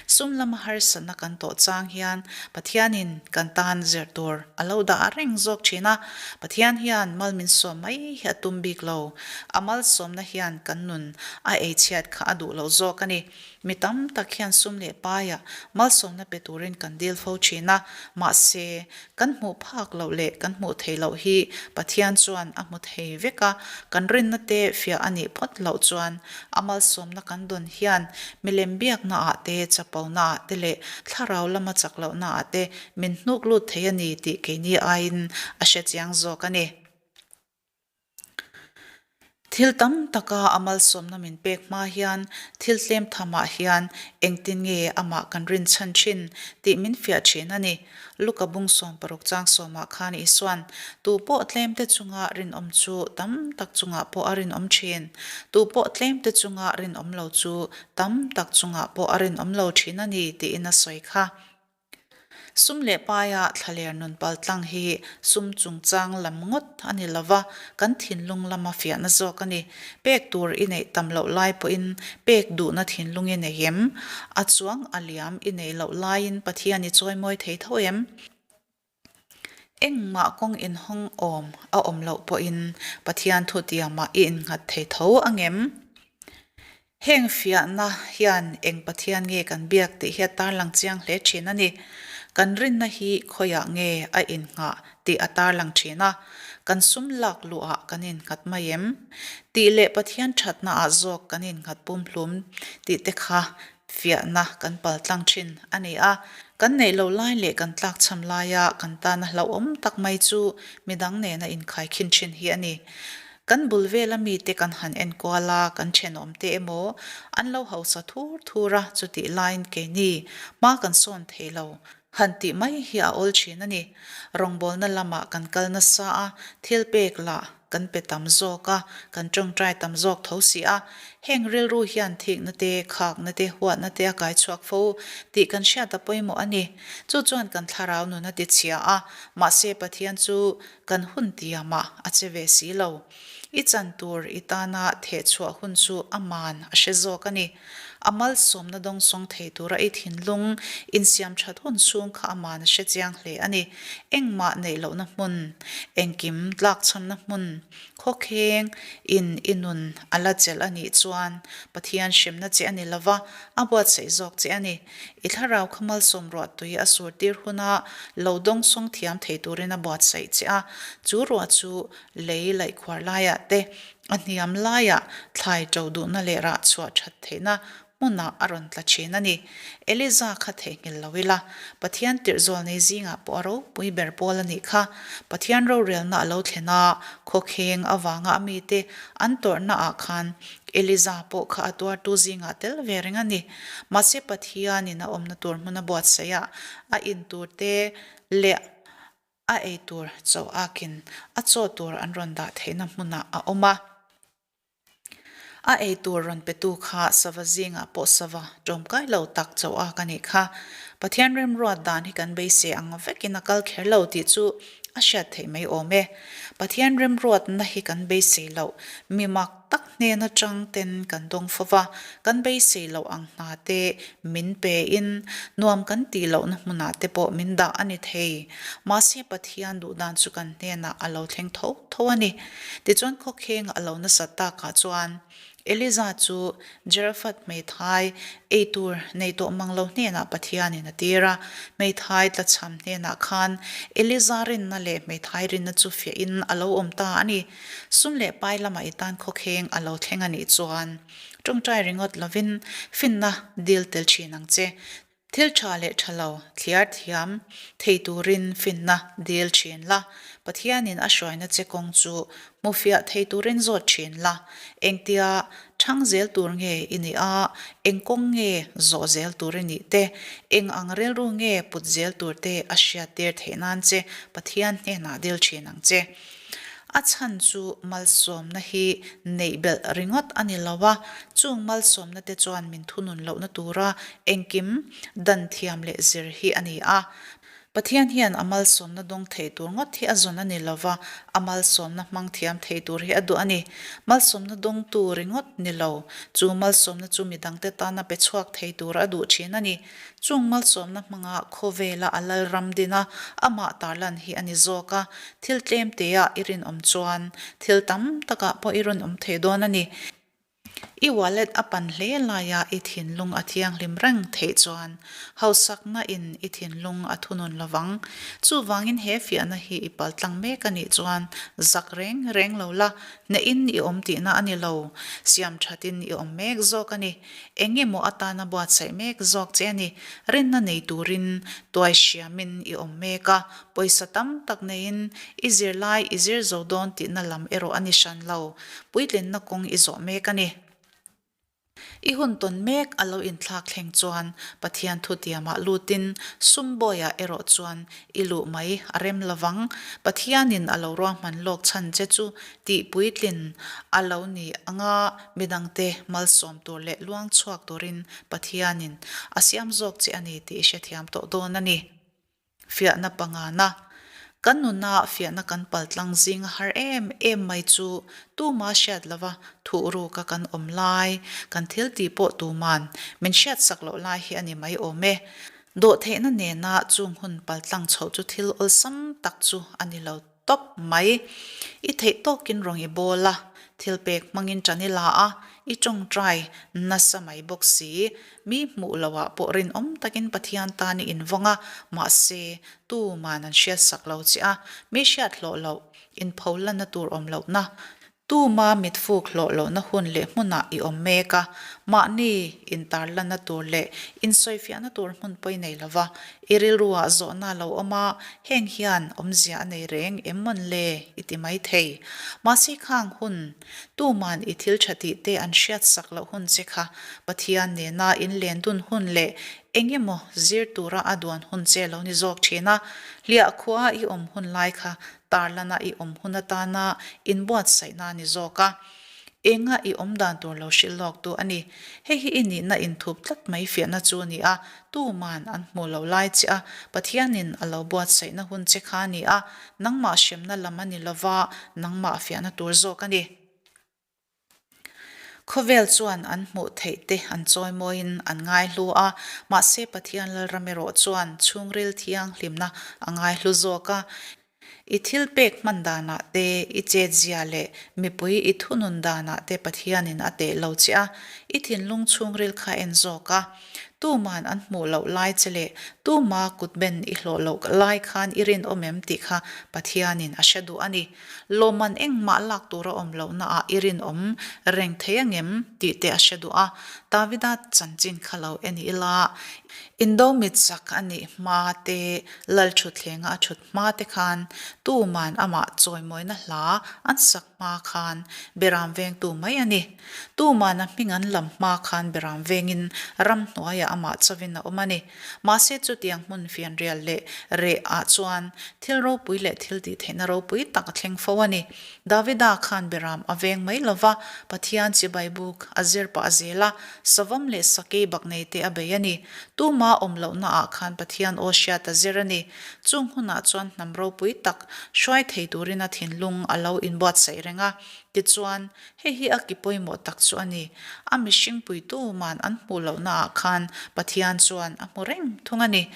Sum lama harsatna kan tawh chang hian Pathianin kan tan zir tur a lo dah reng zawk thin a, Pathian hian mal min sawm mai hi a tum bik lo. A malsawmna hian kan nun a eichhiat kha a duh lo zawk a ni. Mi tam tak hian sum leh paiah malsawmna pe turin kan dil fo thin a, mahse, kan hmuh phak loh leh kan hmuh theih loh hi Pathian chuan a hmu thei vek a, kan rinna te fiah a nih phawt loh chuan a malsawmna kan dawn hian milem biaknaah te, chaponaah te leh thlarau lama chak lohnaah te min hnuk lut thei a ni tih keini aiin a hre chiang zawk a ni. Thil tam taka a malsawmna min pek hma hian thil tlem thamah hian engtin nge amah kan rinchhan thin tih min fiah thin a ni. Luka bung 60 chang sawmah khan Isua'n, Tu pawh tlemte chunga rinawm chu tam tak chungah pawh a rinawm thin. Tu pawh tlemte chunga rinawm lo chu tam tak chungah pawh a rinawm lo thin a ni, tiin a sawi kha. Sum leh paia thlaler nun paltlang hi sum chungchang lam ngawt a ni lova, kan thinlung lama fiahna zawk a ni. Pek tur i neih tam loh lai pawhin pek duhna thinlung i nei em? A chuang a liam i neih loh laiin Pathian i chawimawi thei tho em? Engmah kawng inhawng awm a awm loh pawhin Pathian thutiamah i innghat thei tho angem? Heng fiahna hian eng Pathian nge kan biak tih hi a tarlang chiang hle thin a ni. Kan rinna hi khawiah nge a innghah tih a tarlang thin a, kan sum lak luhah kan innghat mai em? Tih leh Pathian thatnaah zawk kan innghat pumhlum tih te kha Fiahna kan paltlang thin a ni a, kan neih loh lai leh kan tlakchham laia kan tana hlauhawm tak mai chu midang nena inkhaikhin thin hi a ni. Kan bul vela mite kan han enkual a, kan thenawmte emaw an lo hausa thur thur a, chutih laiin keini hma kan sawn thei lo. Han tih mai hi a awl thin a ni. Rawngbawlna lamah kan kal nasa a, thil pek lah. kan pe tam zawk a, kan tawngtai tam zawk tho si a. Heng rilru hian thikna te, khakna te, huatna te a kai chhuak fo tih kan hriat a pawimawh a ni. Chu chuan kan thlarau nun a tichhia a, mahse Pathian chu kan hun tiamah a che ve si lo. I chan tur i tana theh chhuah hun chu aman a hre zawk a ni. A malsawmna dawngsawng thei tura i thinlung insiam that hun chhung kha aman a hre chiang hle a ni. Engmah neih lohna hmun, engkim tlakchhamna hmun, khawkheng in i nun a la chelh a nih chuan Pathian hremna che a ni lova, a buatsaih zawk che a ni. I thlarau kha malsawm ruah tui a sur tir huna lo dawngsawng thiam thei turin a buatsaih che a, chu ruah chu lei laihkhuar laiah te, a hniam laiah thlai ṭo duhna leh rah chhuah ṭhat theihna hmunah a rawn tla ṭhin a ni. Eliza kha theihnghilh lo ila, Pathian tirh zawlnei zingah pawh a ropui ber pawl a nih kha. Pathian rorelna a lo thlen a, khawkheng avanga a mite an tawrhnaah khan Eliza pawh kha a tuartu zingah tel ve reng a ni. Mahse Pathianin a awmna tur hmun a buatsaih a, a in turte leh A ei tur chaw akin a chaw tur an rawn dah theihna hmunah a awm a. A ei tur rawn petu kha sava zingah pawh sava ṭawmkai lo tak chaw ak a nih kha. Pathian remruat dan hi kan beisei ang vekin a kal kher lo tih chu a hriat theih mai awm e. Pathian remruatna hi kan beisei loh mi mak tak hnen atang ten kan dawng fo va, kan beisei loh ang hna te min pe in nuam kan tih lohna hmunah te pawh min dah a ni thei. Mahse Pathian duh dan chu kan hnenah a lo thleng tho tho a ni. Tichuan khawkheng a lo nasat takah chuan Eliza chu Jerafat hmeithai ei tur nei tawh mang lo hnenah Pathianin a tir a. Hmeithai tlachham hnenah khan Eliza rinna leh hmeithai rinna chu fiahin a lo awm ta a ni. Sum leh pai lamah i tan khawkheng a lo thleng a nih chuan tawngtai ringawt lovin finna dil tel thin ang che. Thil tha leh tha lo thliar thiam thei turin finna dil thin la, Pathianin a hruaina che kawng chu hmufiah thei turin zawt thin la. Engtia thang zel tur nge i nih a, eng kawng nge zawh zel tur i nih te, eng ang rilru nge put zel tur te a hriattir theih nan che Pathian hnenah dil thin ang che. A chhan chu malsawmna hi neih belh ringawt a ni lo a, chung malsawmna te chuan min thunun lohna tura engkim dan thiam leh zir hi a ni a. Pathian hian a malsawmna dawng thei tur ngawt hi a zawn a ni lo va, a malsawmna hmang thiam thei tur hi a duh a ni. Malsawmna dawngtu ringawt ni lo, chu malsawmna chu midangte tana pe chhuak thei tur a duh thin a ni. Chung malsawmna hmanga khawvela a lalram din a, amah tarlan hi a ni zawk a. Thil tlem teah i rinawm chuan thil tam takah pawh i rawn awm thei dawn a ni. I wallet a pan hle laia i thinlung a thianghlim reng theih chuan hausakna in i thinlung a thunun lovang. Chuvangin he fiahna hi i paltlang mek a nih chuan zak reng reng lo la, hnehin i awm tihna a ni lo, siam thatin i awm mek zawk a ni. Eng emaw atana buatsaih mek zawk che a ni. Rinna nei turin tuai hriamin i awm mek a, pawisa tam tak neiin i zirlai i zir zo dawn tihna lam erawh a ni hran lo. Puitlinna kawng i zawh mek a ni. I hun tawn mek a lo inthlak thleng chuan Pathian thutiamah lutin sum bawiah erawh chuan i luh mai a rem lovang. Pathianin a lo ruahman lawk chhan che chu tih puitlin a lo ni anga midangte malsawm tur leh luang chhuak turin Pathianin a siam zawk che a ni tih i hrethiam tawh dawn a ni. Fiahna pangana, Kan nuna fiahna kan paltlang zing a har em em mai chu tuma hriat lova thuhruka kan awm lai, kan thil tih pawh tuman min hriatsak loh lai hi a ni mai awm e. Dawhtheihna nena chung hun paltlang chhoh chu thil awlsam tak chu a ni lo tawp mai. I theih tawkin rawng i bawl a, thil pek hmangin ṭan i la a, i ṭawngṭai nasa mai bawk si. Mi hmuh lohah pawh rinawm takin Pathian tan i invawng a, mahse, tuman an hriatsak lo che a, mi hriat hlawh loh, inpho lanna tur awm lohna, Tuma mitfuk hlawh lohna hun leh hmunah i awm mek a, mahni intarlanna tur leh insawifiahna tur hmun pawi nei lova i rilruah zawhna a lo awm a, heng hian awmzia a nei reng em mawn le i ti mai thei. Mahse khang hun, tuman i thil tha tih te an hriatsak loh hun che kha Pathian nena inlen dun hun leh eng emaw zir tura a duan hun che lo ni zawk thin a, hliah khua i awm hun lai kha. tarlana i awm hun atana inbuatsaihna a ni zawk a. Enga i awm dan tur lo hrilh lawktu a ni. Hei hi i nihna inthup tlat mai fiahna chu a ni a, tuman an hmuh loh lai che a, Pathianin a lo buatsaihna hun che kha a ni a, nangmah hremna lam a ni lova, nangmah fiahna tur zawk a ni. Khawvel chuan an hmuh theih te an chawimawiin an ngaihlu a, mahse Pathian Lalram erawh chuan chhungril thianghlimna a ngaihlu zawk a. I thil pek hman danah te, i chetzia leh mipui i thunun danah te Pathianin a teh lo che a, i thinlung chhungril kha en zawk a. Tuman an hmuh loh lai che leh tuma kutben i hlawh loh lai khan i rinawm em tih kha Pathianin a hre duh a ni. Lawmman engmah lak tur a awm lohnaah i rinawm reng thei angem tih te a hre duh a, Davida chanchin kha lo en ila, Indo mit chak a nih hma te, Lal thutthlenga a thut hma te khan tuman amah chawimawina hla an sak hma khan Beram vengtu mai a ni. Tuman a hming an lam hma khan Beram vengin ramhnuaiah amah chauhin a awm a ni. Mahse chutiang hmun fianrial leh reh ah chuan thil ropui leh thil tih theihna ropui tak a thleng fo a ni. Davida khan Beram a veng mai lova, Pathian chibai buk a zir pah zel a, savawm leh sakei bak nei te a bei a ni. Tuma awm lohna ah khan Pathian aw hriat a zir a ni. Chung hunah chuan hnam ropui tak hruai thei turin a thinlung a lo inbuatsaih reng a. Tichuan, Hei hi a ki pawimawh tak chu a ni. A mihring puitu man an hmuh lohnaah khan Pathian chuan a hmu reng thung a ni.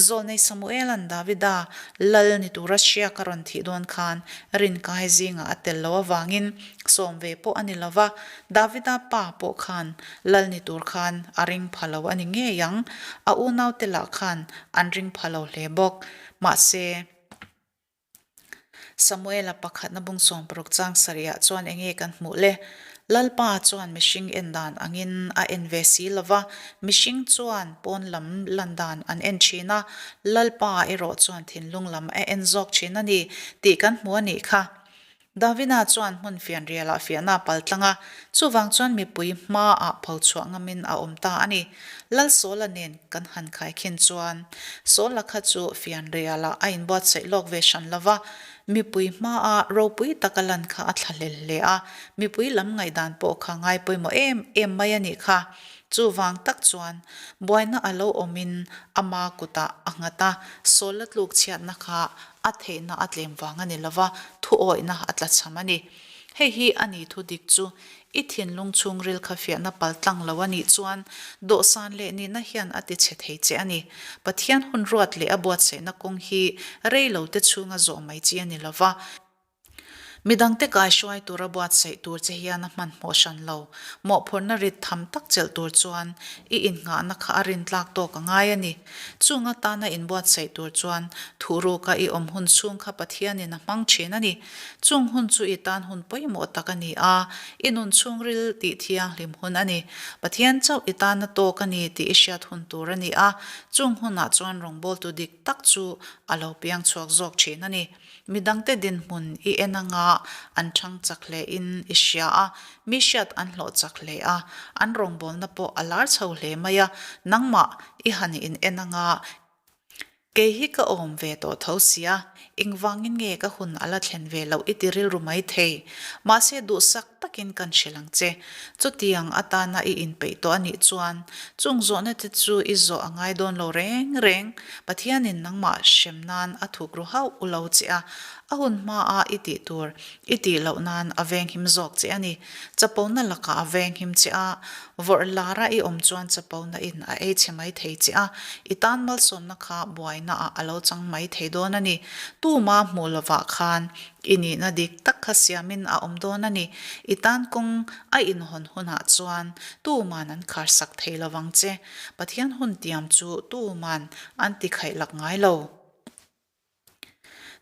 Zawlnei Samuela'n Davida lal ni tura hriak a rawn thih dawn khan rinkai zingah a tel lo avangin sawm ve pawh a ni lo va, Davida pa pawh khan lal ni tur khan a ring pha lo a ni ngei ang. A unaute lah khan an ring pha lo hle bawk. Mahse. Samuela pakhatna bung 60 chang sarihah chuan enge kan hmuh le? Lalpa chuan mihring en dan angin a en ve si lo va, mihring chuan pawn lam lan dan an en thin a, Lalpa erawh chuan thinlung lam a en zawk thin a ni tih kan hmu a nih kha. Davida chuan hmun fianrialah fiahna a pal tlang a, chuvang chuan mipui hmaah pho chhuah ngamin a awm ta a ni. Lal Sawla nen kan han khaikhin chuan Sawla kha chu fianrialah a inbuatsaih lawk ve hran lo va, mipui hmaa ropui taka lan kha a thla hlel hle a, mipui lam ngaihdan pawh kha ngai pawimawh em em mai a nih kha. Chuvang tak chuan buaina a lo awmin ama kutah a nghat a, Sawla tluk chhiatna kha A theihna a tlem vang a ni lova, thuawihna a tlachham a ni. Hei hi a ni thu dik chu, i thinlung chhungril kha fiahna pal tlang lo a nih chuan dawhsan leh nihna hian a ti chhe thei che a ni. Pathian hun ruat leh a buatsaihna kawng hi rei lo te chhunga zawh mai chi a ni lova. Midangte kaihruai tura buatsaih tur che hian a hmanhmawh hran lo. Mawhphurhna rit tham tak chelh tur chuan i innghahna kha a rintlak tawk a ngai a ni. Chung atana inbuatsaih tur chuan thuhruka i awm hun chhung kha Pathianin a hmang thin a ni. Chung hun chu i tan hun pawimawh tak a ni a, i nun chhungril tih thianghlim hun a ni. Pathian chauh i tana tawk a ni tih i hriat hun tur a ni a, chung hunah chuan rawngbawltu dik tak chu a lo piang chhuak zawk thin a ni. Midangte dinhmun i en anga an chhang chak hle in i hria a, mi hriat an hlawh chak hle a, an rawngbawlna pawh a lar chho hle mai a, nangmah i han in en anga kei hi ka awm ve tawh tho sia, engvangin nge ka hun a la thlen ve loh i ti rilru mai thei. Mahse duhsak takin kan hrilh ang che. Chutiang atana i inpeih tawh a nih chuan chung zawhna te chu i zawh a ngai dawn lo reng reng. Pathianin nangmah hrem nan a thuk ru hauh u lo che a, a hun hmaa i tih tur i tih loh nan a venghim zawk che a ni. Chapona lakah a venghim che a, vawrh lara i awm chuan chapona in a ei chhe mai thei che a, i tan malsawmna kha buainaah a lo chang mai thei dawn a ni. Tuma hmuh lovah khan I nihna dik tak kha siamin a awm dawn a ni. I tan kawng a inhawn hunah chuan tuman an kharsak thei lo vang che. Pathian hun tiam chu tuman an ti khaih lak ngai lo.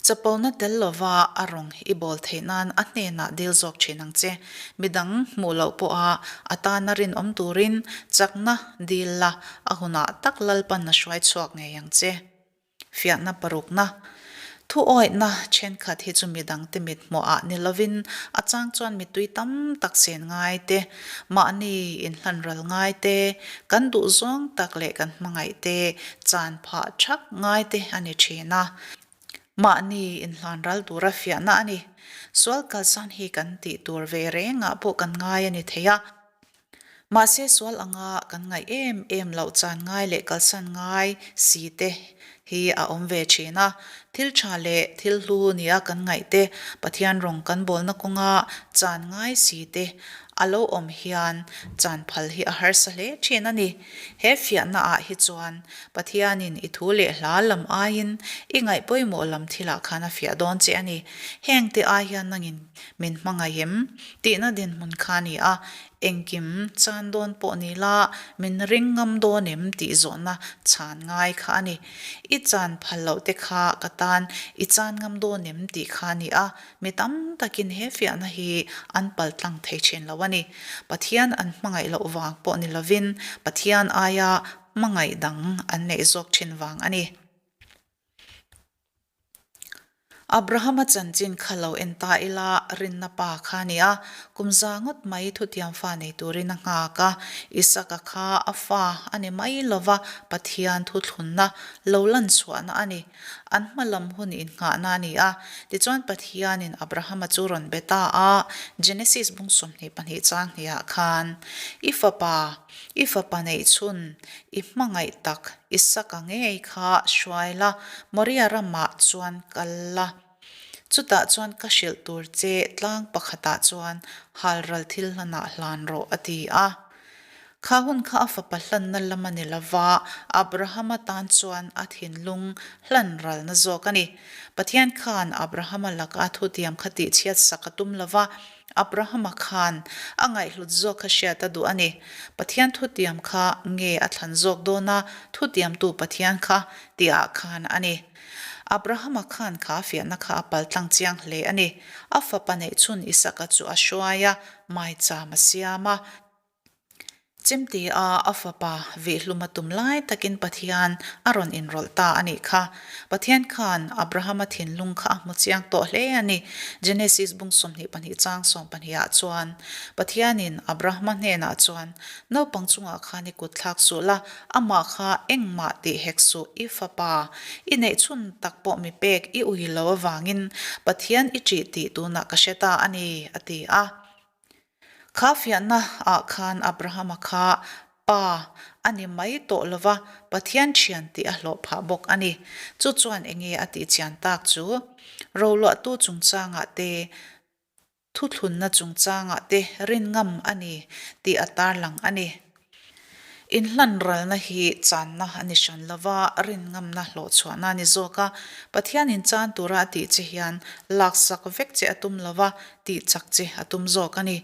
Chapona tel lova a rawng i bawl theih nan a hnenah dil zawk thin ang che. Midang hmuh loh pawha a tana rinawm turin chakna dil la, a hunah tak Lalpan a hruai chhuak ngei ang che. Fiahna parukna, Thuawihna thenkhat hi chu midangte mit hmuhah ni lovin a chang chuan mitui tam tak sen ngai te, mahni inhlan ral ngai te, kan duhzawng tak leh kan hmangaih te chan phah thak ngai te a ni thin a. Mahni inhlan ral tura fiahna a ni. Sual kalsan hi kan tih tur ve rengah pawh kan ngai a ni thei a. Mahse sual anga kan ngaih em em loh chan ngai leh kalsan ngai si te hi a awm ve thin a. Thil tha leh thil hlu nia kan ngaih te, Pathian rawng kan bawlna kawnga chan ngai si te a lo awm hian chan phal hi a harsa hle thin a ni. He fiahna ah hi chuan Pathianin i thu leh hla lam aiin i ngaih pawimawh lam thilah khan a fiah dawn che a ni. Hengte ai hian nangin min hmangaih em? Tihna dinhmun kha a ni a, engkim chan dawn pawh ni la min ring ngam dawn em tih zawhna chhan ngai kha a ni. I chan phal loh te kha ka tan i chan ngam dawn em tih kha a ni a, Mi tam takin he fiahna hi an paltlang thei thin lo a ni. Pathian an hmangaih loh vang pawh ni lovin Pathian aia hmangaih dang an neih zawk thin vang a ni. Abrahama chanchin kha lo en ta ila rinna pa kha a ni a, kum za ngawt mai thutiam fa nei turin a nghak a, Isaka kha a fa a ni mai lova Pathian thuthlunna lo lan chhuahna a ni. An hma lam hun innghahna a ni a. Tichuan Pathianin Abrahama chu rawn be ta a, Genesis bung 22 chang hnihah khan, I fapa, i fapa neih chhun, i hmangaih tak Isaka ngei kha hruai la, Moria ramah chuan kal la. Chutah chuan ka hrilh tur che tlang pakhatah chuan halral thil hlanah hlan rawh, a ti a. Kha hun kha a fapa hlanna lam a ni lo va, Abrahama tan chuan a thinlung hlan ralna zawk a ni. Pathian khan Abrahama laka thutiam kha tihchhiat sak a tum lo va, Abrahama khan a ngaihhlut zawk kha hriat a duh a ni. Pathian thutiam kha nge a thlan zawk dawn a, thutiamtu Pathian kha tihah khan a ni. Abrahama khan kha fiahna kha a paltlang chiang hle a ni. A fapa neihchhun Isaka chu a hruai a, maicham a siam a. Chemti a a fapa vihhlum a tum lai takin Pathian a rawn inrawlh ta a nih kha. Pathian khan Abrahama thinlung kha a hmu chiang tawh hle a ni. Genesis bung 22 chang 12 ah chuan Pathianin Abrahama hnenah chuan, Naupang chungah khan i kut thlak suh la, amah kha engmah tih hek suh, i fapa i neih chhun tak pawh mi pek i ui lo avangin Pathian i ṭih tih tunah ka hre ta a ni, a ti a. Kha fiahna ah khan Abrahama kha pa a ni mai tawh lo va, Pathian thian tih a hlawh phah bawk a ni. Chu chuan enge a tih chian tak chu? Roluahtu chungchangah te, thuthlunna chungchangah te rin ngam a ni tih a tarlang a ni. Inhlan ralna hi channa a ni hran lo va, rinngamna hlawhchhuahna a ni zawk a. Pathianin chan tura a tih che hian laksak vek che a tum lo va, tih chak che a tum zawk a ni.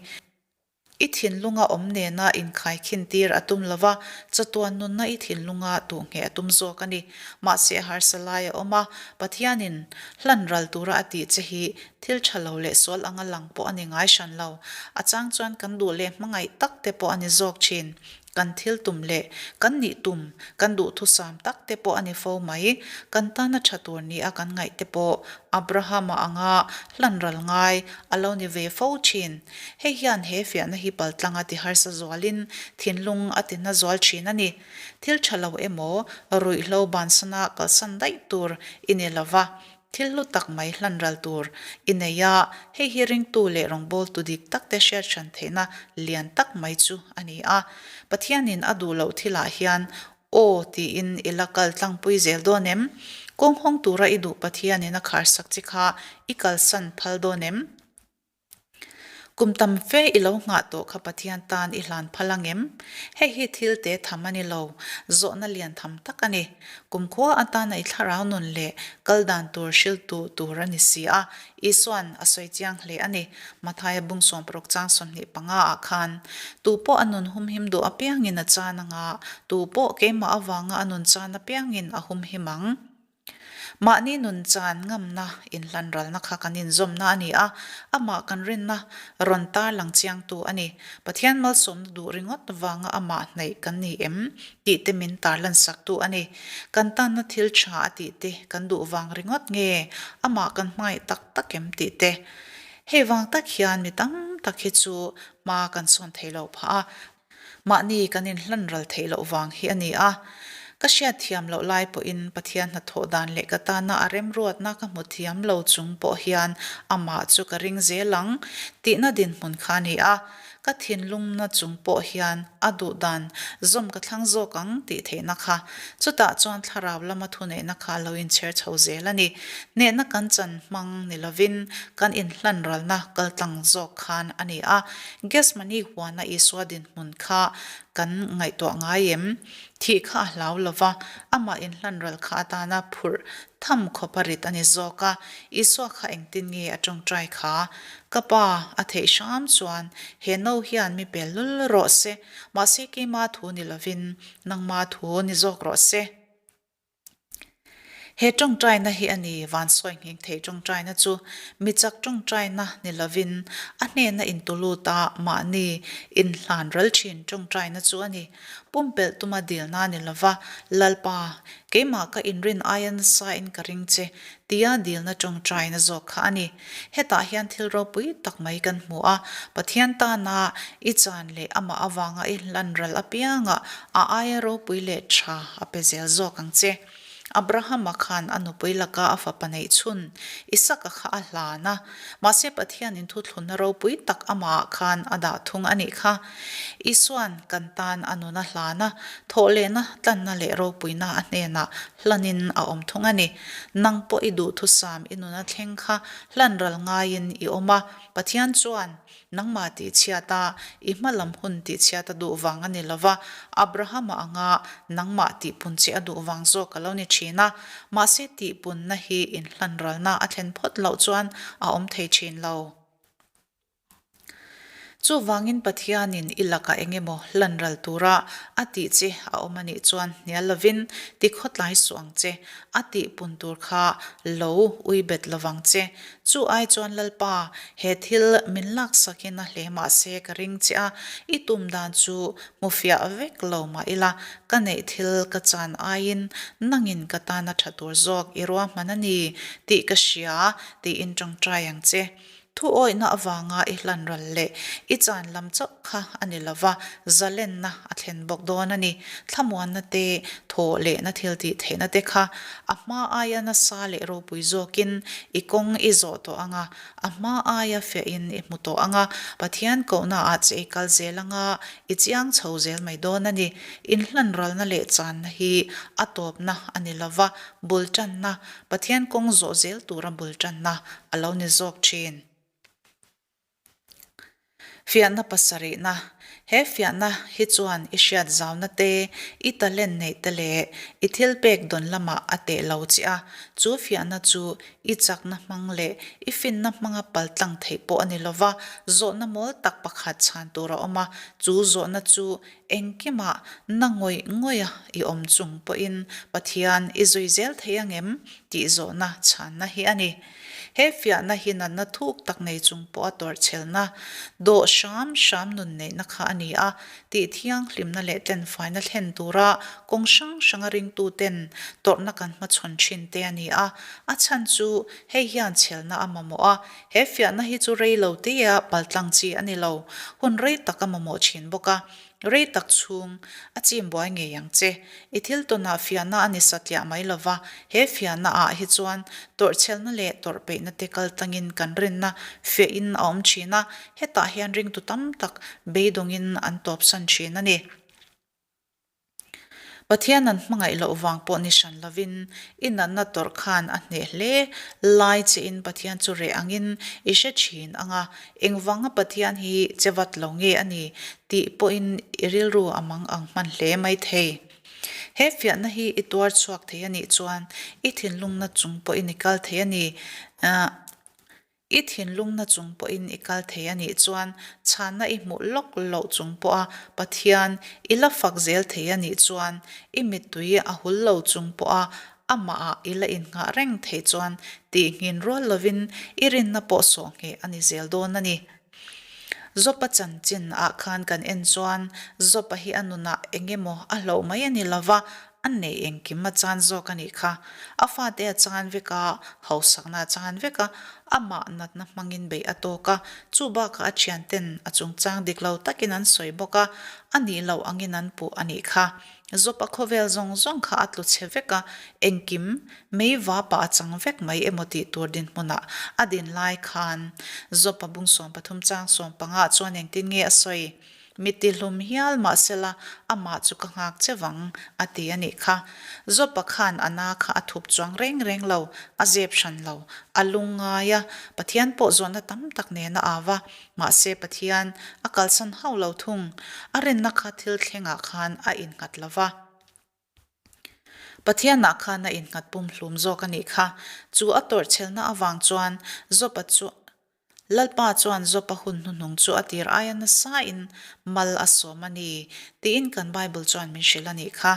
I thinlunga awm nena inkhaikhin tir a tum lo va, chatuan nunna i thinlunga tuhngheh a tum zawk a ni. Mahse a harsa lai a awm a, Pathianin hlan ral tura a tih che hi thil tha lo leh sual anga lang pawh a ni ngai hran lo. A chang chuan kan duh leh hmangaih tak te pawh a ni zawk thin. Kan thil tum leh kan nih tum, kan duhthusam tak te pawh a ni fo mai. Kan tana tha tur nia kan ngaih te pawh Abrahama anga hlan ral ngai a lo ni ve fo thin. Hei hian he fiahna hi paltlang a ti harsa zualin thinlung a ti na zual thin a ni. Thil tha lo emaw ruihhlo bansana kalsan daih tur i ni lo va, Thil hlu tak mai hlan ral tur i nei a, hei hi ringtu leh rawngbawltu dik tak te hriat hran theihna lian tak mai chu a ni a. Pathianin a duh loh thilah hian aw tiin i la kal tlangpui zel dawn em? Kawng hawng tura i duh Pathianin a kharsak chi kha i kalsan phal dawn em? Kum tam fe i lo nghah tawh kha Pathian tan i hlan phal ang em? Hei hi thil te tham a ni lo, zawhna lian tham tak a ni. Kum khua atana i thlarau nun leh kal dan tur hriltu tur a ni si a, Isua'n a sawi chiang hle a ni. Mathaia bung 16 chang 25 ah khan, Tu pawh a nun humhim duh apiangin a chan anga, tu pawh keimah avanga a nun chan apiangin a humhim ang. Mahni nun chan ngamna inhlanralna kha kan inzawmna a ni a, amah kan rinna rawn tarlang chiangtu a ni. Pathian malsawmna duh ringawt vanga amah hnaih kan ni em tih te min tarlansaktu a ni. Kan tanna thil tha a tih te kan duh vang ringawt nge amah kan hmangaih tak tak em tih te. Hei vang tak hian mi tam tak hi chu hma kan sawn thei lo phah a. Mahni kan inhlan ral theih loh vang hi a ni a. Ka hriat thiam loh lai pawhin Pathian hnathawh dan leh ka tana a remruatna ka hmu thiam lo chung pawh hian amah chu ka ring zel ang tihna dinhmun kha a ni a. Ka thinlungna chung pawh hian a duh dan zawm ka thlang zawk ang tih theihna kha. Chutah chuan thlarau lama thuneihna kha a lo inchher chho zel a ni. Hnehna kan chan hmang ni lovin kan inhlan ralna kaltlang zawk khan a ni a. Gethsemane huana Isua dinhmun kha kan ngaihtuah ngai em? Thih kha a hlau lo va, amah inhlan ral kha atana phurh tham khawp a rit a ni zawk a. Isua kha engtin nge a tawngtai kha? Ka pa, a theih hram chuan he no hian mi pel lul rawh se, mahse keima thu ni lovin nangma thu ni zawk rawh se. He tawngtaina hi a ni, van sawi nghing thei tawngtaina chu mi chak tawngtaina ni lovin a hnena intulut a mahni inhlan ral thin tawngtaina chu a ni. Pumpelh tuma dilna ni lova, Lalpa, keimah ka inrin aia nasain ka ring che, tia dilna tawngtaina zawk kha a ni. Hetah hian thil ropui tak mai kan hmu a, Pathian tana i chan leh amah avanga i hlan ral apiangah a aia ropui leh tha a pe zel zawk ang che. Abrahama khan a nupui laka a fapa neih chhun Isaka kha a hlan a, mahse Pathianin thuthlunna ropui tak amahah khan a dah thung a nih kha. Isua'n kan tan a nun a hlan a, thawhlehna, tlanna leh ropuina a hnenah hlanin a awm thung a ni. Nang pawh i duhthusam i nun a thleng kha hlan ral ngaiin i awm a, Pathian chuan nangmah tihchhiat a, i hma lam hun tihchhiat a duh vang a ni lo va, Abrahama anga nangmah tihpun che a duh vang zawk a lo ni thin a. Mahse tihpunna hi inhlan ralna a thlen phawt loh chuan a awm thei thin lo. Chuvangin Pathianin i lakah eng emaw hlan ral tura a tih che a awm a nih chuan hnial lovin ti khawtlai suh ang che, a tih pun tur kha lo ui bet lovang che. Chu ai chuan Lalpa, he thil min laksakin a hle mah se ka ring che a, i tum dan chu hmu fiah vek lo mah ila, ka neih thil ka chan aiin nangin ka tana tha tur zawk i ruahman a ni tih ka hria tiin tawngtai ang che. Thu awihna avanga i hlan ral leh i chan lam chauh kha a ni lo va, zalenna a thlen bawk dawn a ni. Thlamuanna te, thaw lehna thil tih theihna te kha a hma aia nasa leh ropui zawkin i kawng i zawh tawh ang a, a hma aia fiahin i hmu tawh ang a, Pathian kohnaah che i kal zel ang a, i chiang chho zel mai dawn a ni. Inhlan ralna leh channa hi a tawpna a ni lo va, bul tanna, Pathian kawng zawh zel tura bul tanna a lo ni zawk thin. Fiahna pasarihna, He fiahna hi chuan i hriat zauna te, i talent neih te leh i thil pek dawn lamah a teh lo che a, chu fiahna chu i chakna hmang leh i finna hmanga paltlang theih pawh a ni lova, zawhna mawl tak pakhat chhan tur a awm a, chu zawhna chu Engkimah na ngawih ngawiha i awm chung pawhin Pathian i zui zel thei angem tih zawhna chhanna hi a ni. He fiahna hi natna thuk tak nei chung pawha tawrhchhelna, dawh hram hram nun neihna kha a ni a, tih thianghlimna leh tlenfaina thlen tura kawng hrang hranga ringtuten tawrhna kan hmachhawn thin te a ni a. A chhan chu hei hian chhelna a mamawh a, He fiahna hi chu rei lo teia paltlang chi a ni lo, hun rei tak a mamawh thin bawk a, rei tak chhung a chim buai ngei ang che. I thil tawnah fiahna a ni satliah mai lo va, he fiahna ah hi chuan tawrhchhelna leh tawrhpeihna te kal tlangin kan rinna fiahin a awm thin a, hetah hian ringtu tam tak beidawngin an tawpsan thin a ni. Pathian an hmangaih loh vang pawh ni hran lovin i natna tawrh khan a hneh hle lai chein Pathian chu reh angin i hre thin ang a, engvanga Pathian hi che vat lo nge a ni tih pawhin i rilru a mang ang hman hle mai thei. He fiahna hi i tuar chhuak thei a nih chuan i thinlungna chung pawhin i kal thei a ni. I thinlungna chung pawhin i kal thei a nih chuan chhanna i hmuh lawk loh chung pawha Pathian i la fak zel thei a nih chuan i mittui a hul lo chung pawha amahah i la innghah reng theih chuan tihnghin rual lovin i rinna pawh sawh ngheh a ni zel dawn a ni. Job-a chanchin ah khan kan en chuan Job-a hi a nunah eng emaw a hloh mai a ni lova, A neih engkim a chan zawk a nih kha. A fate a chan vek a, hausakna a chan vek a, amah natna hmangin beih a tawk a, chu bakah a thianten a chungchang dik lo takin an sawi bawk a, a nih loh angin an puh a nih kha. Job-a khawvel zawng zawng kha a tlu chhe vek a, engkim mei vapa a chang vek mai emaw tih tur dinhmunah a din lai khan Job-a bung 13 chang sawmpangah chuan engtin nge a sawi? Mi tihlum hial mahsela amah chu ka nghak che vang, a ti a nih kha. Job-a khan a na kha a thup chuang reng reng lo, a zep hran lo, a lung ngai a, Pathian pawh zawhna tam tak nen a au a, mahse Pathian a kalsan hauh lo thung. A rinna kha thil thlengah khan a innghat lo va. Pathianah khan a innghat pumhlum zawk a nih kha. Chu a tawrhchhelna avang chuan Job-a chu Lalpa chuan Job-a hun hnuhnung chu a tir aia nasain mal a sawm a ni, tiin kan Bible chuan min hrilh a nih kha.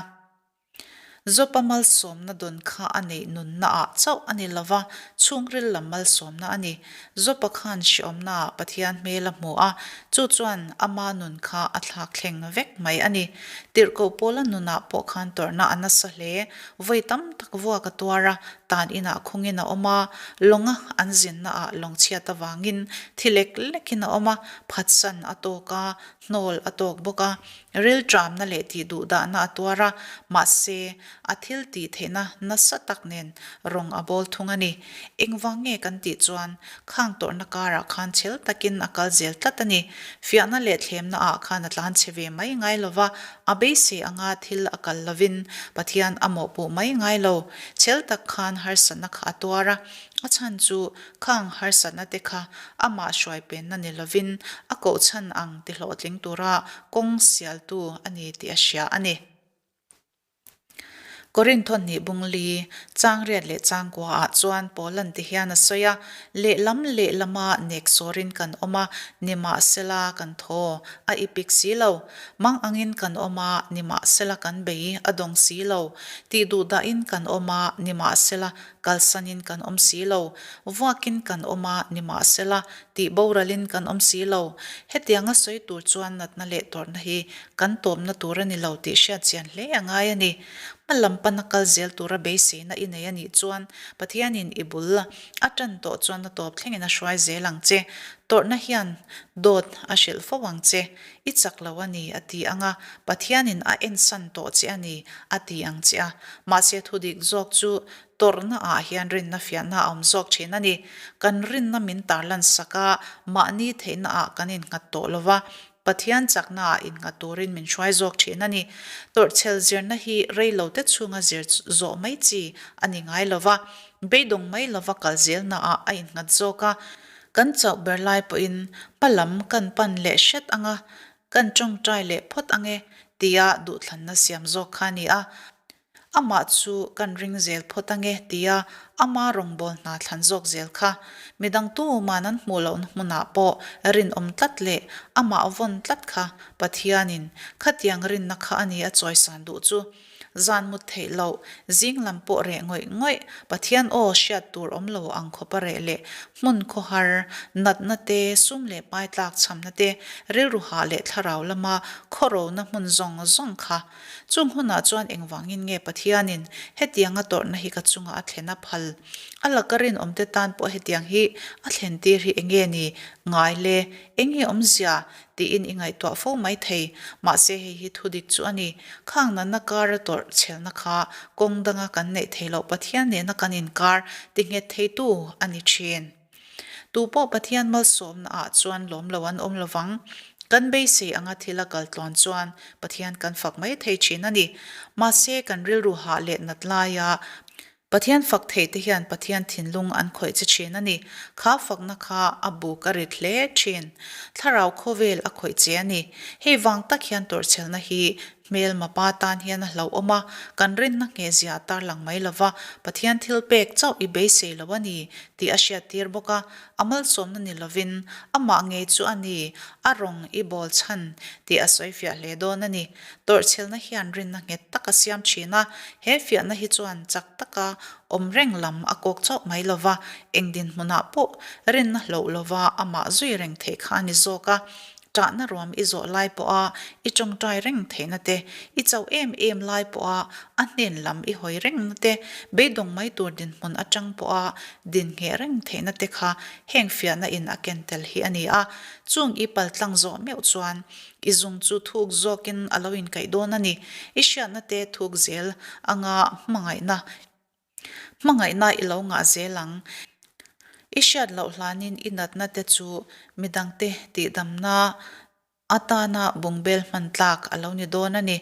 Job-a malsawmna dawn kha a neih nunnaah chauh a ni lova, chhungril lam malsawmna a ni. Job-a khan hreawmnaah Pathian hmel a hmu a, chu chuan ama nun kha a thlak thleng vek mai a ni. Tirhkoh Paula nunah pawh khan tawrhna a nasa hle. Vawi tam tak vuak a tuar a, tan inah khungin a awm a, lawnga an zinnaah lawng chhiat avangin thi lek lekin a awm a, phatsan a tawk a, hnawl a tawk bawk a, rilṭamna leh tihduhdahna a tuar a, mahse, a thil tih theihna nasa tak nen rawng a bawl thung a ni. Engvang nge kan tih chuan khang tawrhna karah khan chhel takin a kal zel tlat a ni. Fiahna leh thlemna ah khan a tlan chhe ve mai ngai lo va, a beisei anga thil a kal lovin Pathian a mawhpuh mai ngai lo. Chhel tak khan harsatna kha a tuar a, a chhan chu khang harsatna te kha amah hruai penna ni lovin a kohchhan ang ti hlawhtling tura kawng sialtu a ni tih a hria a ni. Korintho hnih bung li, chang riat leh chang kuaah chuan Paulan ti hian a sawi a, Lehlam lehlama nek sawrin kan awm a, nimahsela kan thaw a ipik si lo. Mang angin kan awm a, nimahsela kan bei a dawng si lo. Tih duh dahin kan awm a, nimahsela kalsanin kan awm si lo. Vuakin kan awm a, nimahsela tih boralin kan awm si lo. Hetianga sawi tur chuan natna leh tawrhna hi kan tawpna tur a ni lo tih hriat chian hle a ngai a ni. Hma lam pana kal zel tura beiseina i nei a nih chuan Pathianin i bul a tan tawh chuan a tawp thlengin a hruai zel ang che. Tawrhna hian dawt a hrilh fo ang che. I chak lo a ni a ti ang a, Pathianin a ensan tawh che a ni a ti ang che a. Mahse thudik zawk chu Tawrhna ah hian rinna fiahna a awm zawk thin a ni. Kan rinna min tarlan sak a, mahni theihna ah kan innghat tawh lo va, Pathian chakna ah innghat turin min hruai zawk thin a ni. Tawrhchhel zirna hi rei lo te chhunga zir zawh mai chi a ni ngai lo va, beidawng mai lova kal zelna ah a innghat zawk a. Kan chauh ber lai pawhin hma lam kan pan leh hret ang a, kan tawngtai leh phawt ang e tia duhthlanna siam zawk kha a ni a. Amah chu kan ring zel phawt ange tia ama rawngbâwl hna thlan zawk zel kha. Midang tuma'n an hmuh lohna hmunah pawh rinawm tlat leh amah vawn tlat kha Pathianin khatiang rinna kha a ni a chawisan duh chu. Zan mut theih loh, zing lam pawh reh ngawih ngawih, Pathian aw hriat tur awm lo ang khawpa reh leh hmun khawhar, natna te, sum leh pai tlak chhamna te, rilru hah leh thlarau lama khawrona hmun zawng zawng kha Chung hunah chuan engvangin nge Pathianin hetianga tawrhna hi ka chungah a thlen a phal? A laka rinawmte tan pawh hetiang hi a thlentir hi enge ni ngai le? Enge awmzia? tiin i ngaihtuah fo mai thei. Mahse hei hi thudik chu a ni. Khang natna kara tawrh chhelna kha kawng danga kan neih theih loh Pathian nena kan inkar tinghet theitu a ni thin. Tu pawh Pathian malsawmna ah chuan lawm lo an awm lovang. Kan beisei anga thil a kal tluan chuan Pathian kan fak mai thei thin a ni. Mahse kan rilru hah leh nat laia Pathian fak thei te hian Pathian thinlung an khawih che thin a ni. Kha fakna kha a buk a rit hle thin. Thlarau khawvel a khawih che a ni. Hei vang tak hian tawrhchhelna hi Hmelma pa tan hian a hlauhawm a, kan rinna nghehzia a tarlang mai lova, Pathian thil pek chauh i beisei lo a ni tih a hriattir bawk a, a malsawmna ni lovin amah ngei chu a ni, a rawng i bawl chhan tih a sawi fiah hle dawn a ni. Tawrhchhelna hian rinna nghet tak a siam thin a, he fiahna hi chuan chak taka awm reng lam a kawk chauh mai lova, eng dinhmunah pawh rinna hloh lova amah zui reng theih kha a ni zawk a. Ṭahna ruam i zawh lai pawha i ṭawngṭai reng theihna te, i chauh em em lai pawha a hnen lam i hawi rengna te, beidawng mai tur dinhmun aṭang pawha din ngheh reng theihna te kha heng fiahna in a ken tel hi a ni a. Chung i paltlang zawh meuh chuan i zung chu thuk zawkin a lo inkaih dawn a ni. I hriatna te thuk zel anga hmangaihna Hmangaihna i lo ngah zel ang. I hriat loh hlanin i natna te chu midangte tihdamna atana bungbel hman tlak a lo ni dawn a ni.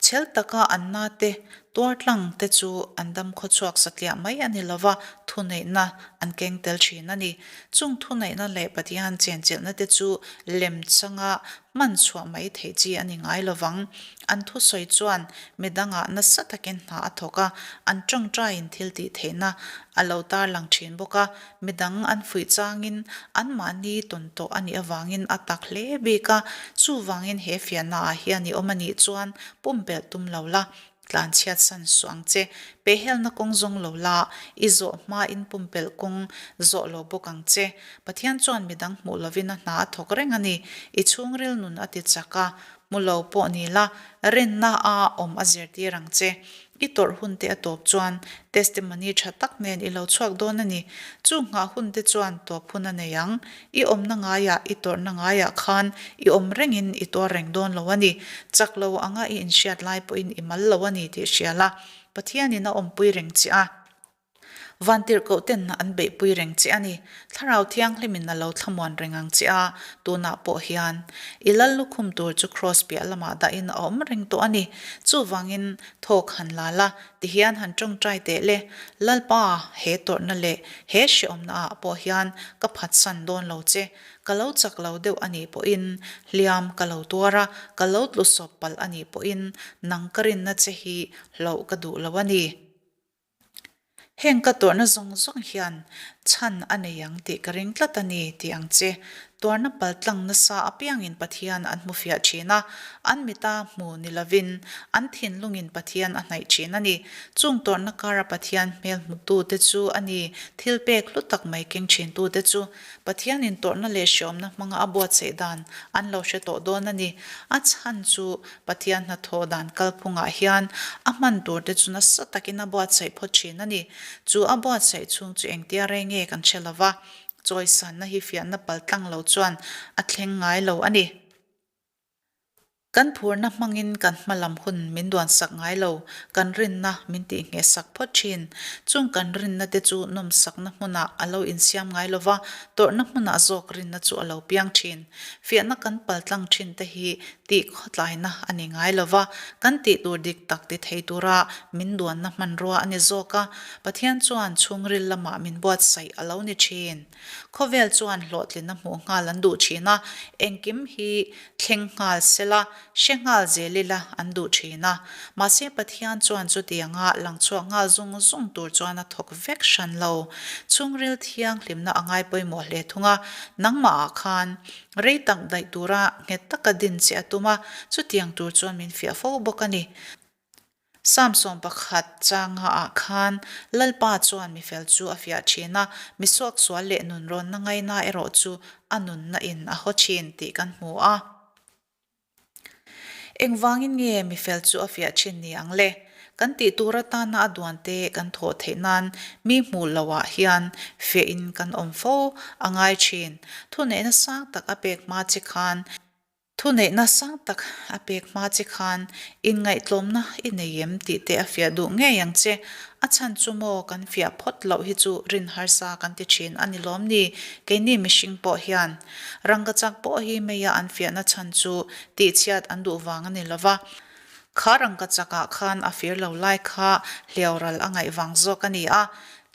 Chhel taka an na te, tuar tlang te chu an dam khawchhuak satliah mai a ni lova, thuneihna an keng tel thin a ni. Chung thuneihna leh Pathian chenchilhna te chu lem changa hman chhuah mai theih chi a ni ngai lovang. An thusawi chuan midangah nasa takin hna a thawk a, an tawngtaiin thil tih theihna a lo tarlang thin bawk a, midang an fuih changin anmahni tawn tawh a nih avangin a tak hle bik a, chuvangin he fiahnaah hian i awm a nih chuan pumpelh tum lo la, Tlanchhiat san suh ang che. Pehhelna kawng zawng lo la, i zawh hmain pumpelh kawng zawh lo bawk ang che. Pathian chuan midang hmuh lovin a hna a thawk reng a ni. I chhungril nun a ti chak a, hmu lo pawh ni la, rinna a awm a zirtir ang che. I tawrh hun te a tawp chuan testimony tha tak nen i lo chhuak dawn a ni. Chu nghah hun te chuan tawp hun a nei ang. I awmna ngaiah, i tawrhna ngaiah khan i awm rengin i tuar reng dawn lo a ni. Chak lo anga i inhriat lai pawhin i mal lo a ni tih hria la, Pathianin a awmpui reng che a. Vantirhkoh ten an beihpui reng che a ni. Thlarau Thianghlimin a lo thlamuan reng ang che a, tunah pawh hian i lal lukhum tur chu Kraws piah lamah dahin a awm reng tawh a ni. Chuvangin thawk han la la, Tihian han tawngtai teh le, Lalpa, he tawrhna leh he hreawmna ah pawh hian ka phatsan dawn lo che, ka lo chak lo deuh a nih pawhin hliam ka lo tuar a, ka lo tlu sawp palh a nih pawhin nang ka rinna che hi hlauh ka duh lo a ni. Heng ka tawrhna zawng zawng hian chhan a nei ang tih ka ring tlat a ni tih ang che. Tuarna paltlang nasa apiangin Pathian an hmu fiah thin a, an mita hmu ni lovin an thinlungin Pathian a hnaih thin a ni. Chung tawrhna kara Pathian hmel hmutute chu a ni, thilpek hlu tak mai keng thintute chu Pathianin tawrhna leh hreawmna hmanga a buatsaih dan an lo hre tawh dawn a ni. A chhan chu Pathian hnathawh dan kalphungah hian a hman turte chu nasa takin a buatsaih phawt thin a ni. Chu a buatsaih chhung chu engtia rei nge kan hre lova, Chawisanna hi fiahna paltlang lo chuan a thleng ngai lo a ni. Kan phurna hmangin kan hma lam hun min duansak ngai lo, kan rinna min tihnghehsak phawt thin. Chung kan rinna te chu nawmsakna hmunah a lo insiam ngai lo va, tawrhna hmunah zawk rinna chu a lo piang thin. Fiahna kan paltlang thin te hi tih khawtlaina a ni ngai lo va, kan tih tur dik tak ti thei tura min duanna hmanrua a ni zawk a, Pathian chuan chhungril lamah min buatsaih a lo ni thin. Khawvel chuan hlawhtlinna hmuh nghal an duh thin a, engkim hi thleng nghal sela, hre nghal zel ila an duh thin a. Mahse Pathian chuan chutianga lang chhuak nghal zung zung tur chuan a thawk vek hran lo. Chhungril thianghlimna a ngai pawimawh hle thung a, nangmahah khan Rei tak daih tura nghet taka din che a tum a, chutiang tur chuan min fiah fo bawk a ni. Samsawm pakhat changa ah khan Lalpa chuan mifel chu a fiah thin a, mi suaksual leh nunrawnna ngaina erawh chu a nunna in a haw thin tih kan hmu a. Engvangin nge mifel chu a fiah thin ni ang le? Kan tih tur atana a duan te kan thawh theih nan mi hmuh loh ah hian fiahin kan awm fo a ngai thin. Thuneihna sang tak a pek hma che khan Thuneihna sang tak a pek hma che khan inngaihtlawmna i nei em tih te a fiah duh ngei ang che. A chhan chu maw kan fiah phawt loh hi chu rin harsa kan ti thin a ni lawm ni? Keini mihring pawh hian Rangkachak pawh hi meia an fiahna chhan chu tihchhiat an duh vang a ni lo va, kha rangkachakah khan a fir lo lai kha hliau ral a ngaih vang zawk a ni a.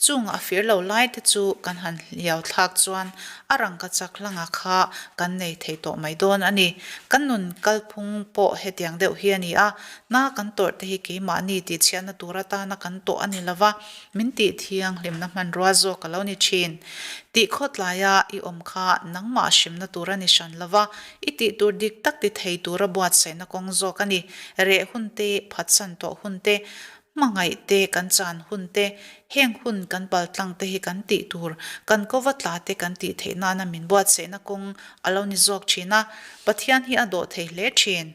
Chung a fir lo lai te chu kan han hliau thlak chuan a rangkachak hlanga kha kan nei thei tawh mai dawn a ni. Kan nun kalphung pawh hetiang deuh hi a ni a, na kan tawrh te hi keimahni tihchhiatna tur atana kan tawh a ni lo va, Min tih thianghlimna hmanrua zawk a lo ni thin. Tih khawtlaia i awm kha nangmah hrimna tur a ni hran lo va, i tih tur dik tak ti thei tura buatsaihna kawng zawk a ni. Reh hun te, phatsan tawh hun te, Hmangaih te kan chan hun te, heng hun kan paltlang te hi kan tih tur, kan kova tla te kan tih theih nana min buatsaihna kawng a lo ni zawk thin a, Pathian hi a dawh thei hle thin.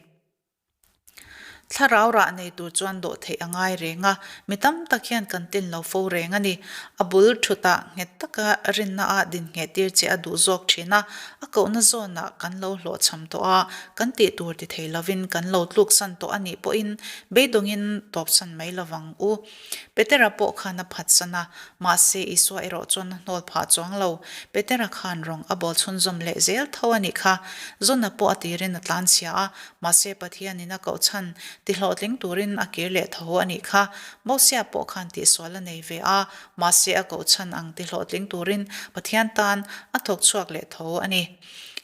Thlarau rah nei tur chuan dawh theih a ngai reng a, mi tam tak hian kan tlin lo fo reng a ni. A bul thutah nghet taka rinna ah din ngheh tir che a duh zawk thin a, a kohna zawnah kan lo hlawhchham tawh a, kan tih tur ti thei lovin kan lo tluksan tawh a nih pawhin beidawngin tawpsan mai lovang u. Petera pawh khan a phatsan a, mahse Isua erawh chuan a hnawl phah chuang lo. Petera khan rawng a bawl chhunzawm leh zel tho a nih kha. Zona pawh a tirin a tlanchhia a, mahse Pathianin a koh chhan ti hlawhtling turin a kir leh tho a nih kha. Mosia pawh khan tihsual a nei ve a, mahse a koh chhan ang ti hlawhtling turin Pathian tan a thawk chhuak leh tho a ni.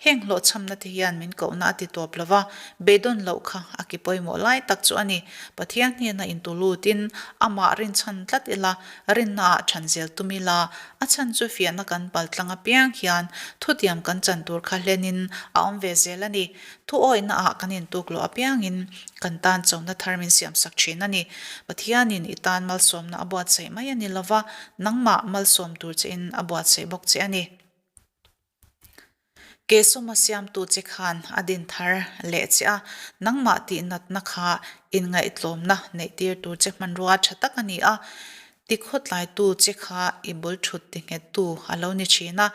Heng hlawhchhamna te hian min kohna a ti tawp lo va, beidawn loh kha a ki pawimawh lai tak chu a ni. Pathian hnena intu lutin amah rinchhan tlat ila, rinnaah chhan zel tum ila, a chhan chu fiahna kan paltlang apiang hian thutiam kan chan tur kha hlenin a awm ve zel a ni. Thuawihnaah kan intuk loh apiangin kan tan chona thar min siamsak thin a ni. Pathianin i tan malsawmna a buatsaih mai a ni lo va, nangmah malsawm tur chein a buatsaih bawk che a ni. Keisawma siamtu che khan a din thar leh che a, nangmah tih natna kha inngaihtlawmna neih tir tur che hmanrua tha tak a ni a, tikhawtlaitu che kha i bul thut ti nghettu a lo ni thin a.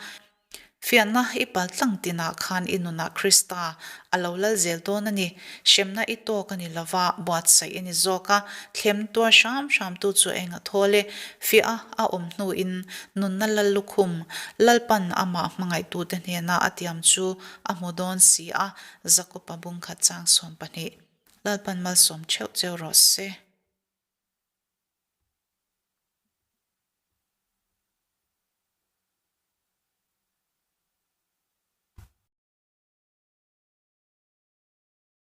Fiahna i paltlang tinah khan i nunah Krista a lo lal zel dawn a ni. Hremna i tawk a ni lova, buatsaih i ni zawk a, thlem tuar hram hramtu chu eng a thawl e. Fiah a awm hnuin nunna lal lukhum, Lalpan amah hmangaihtute hnena a tiam chu a hmu dawn si a, Jakob-a bungkhat chang 12. Lalpan malsawm theuh cheu rawh se.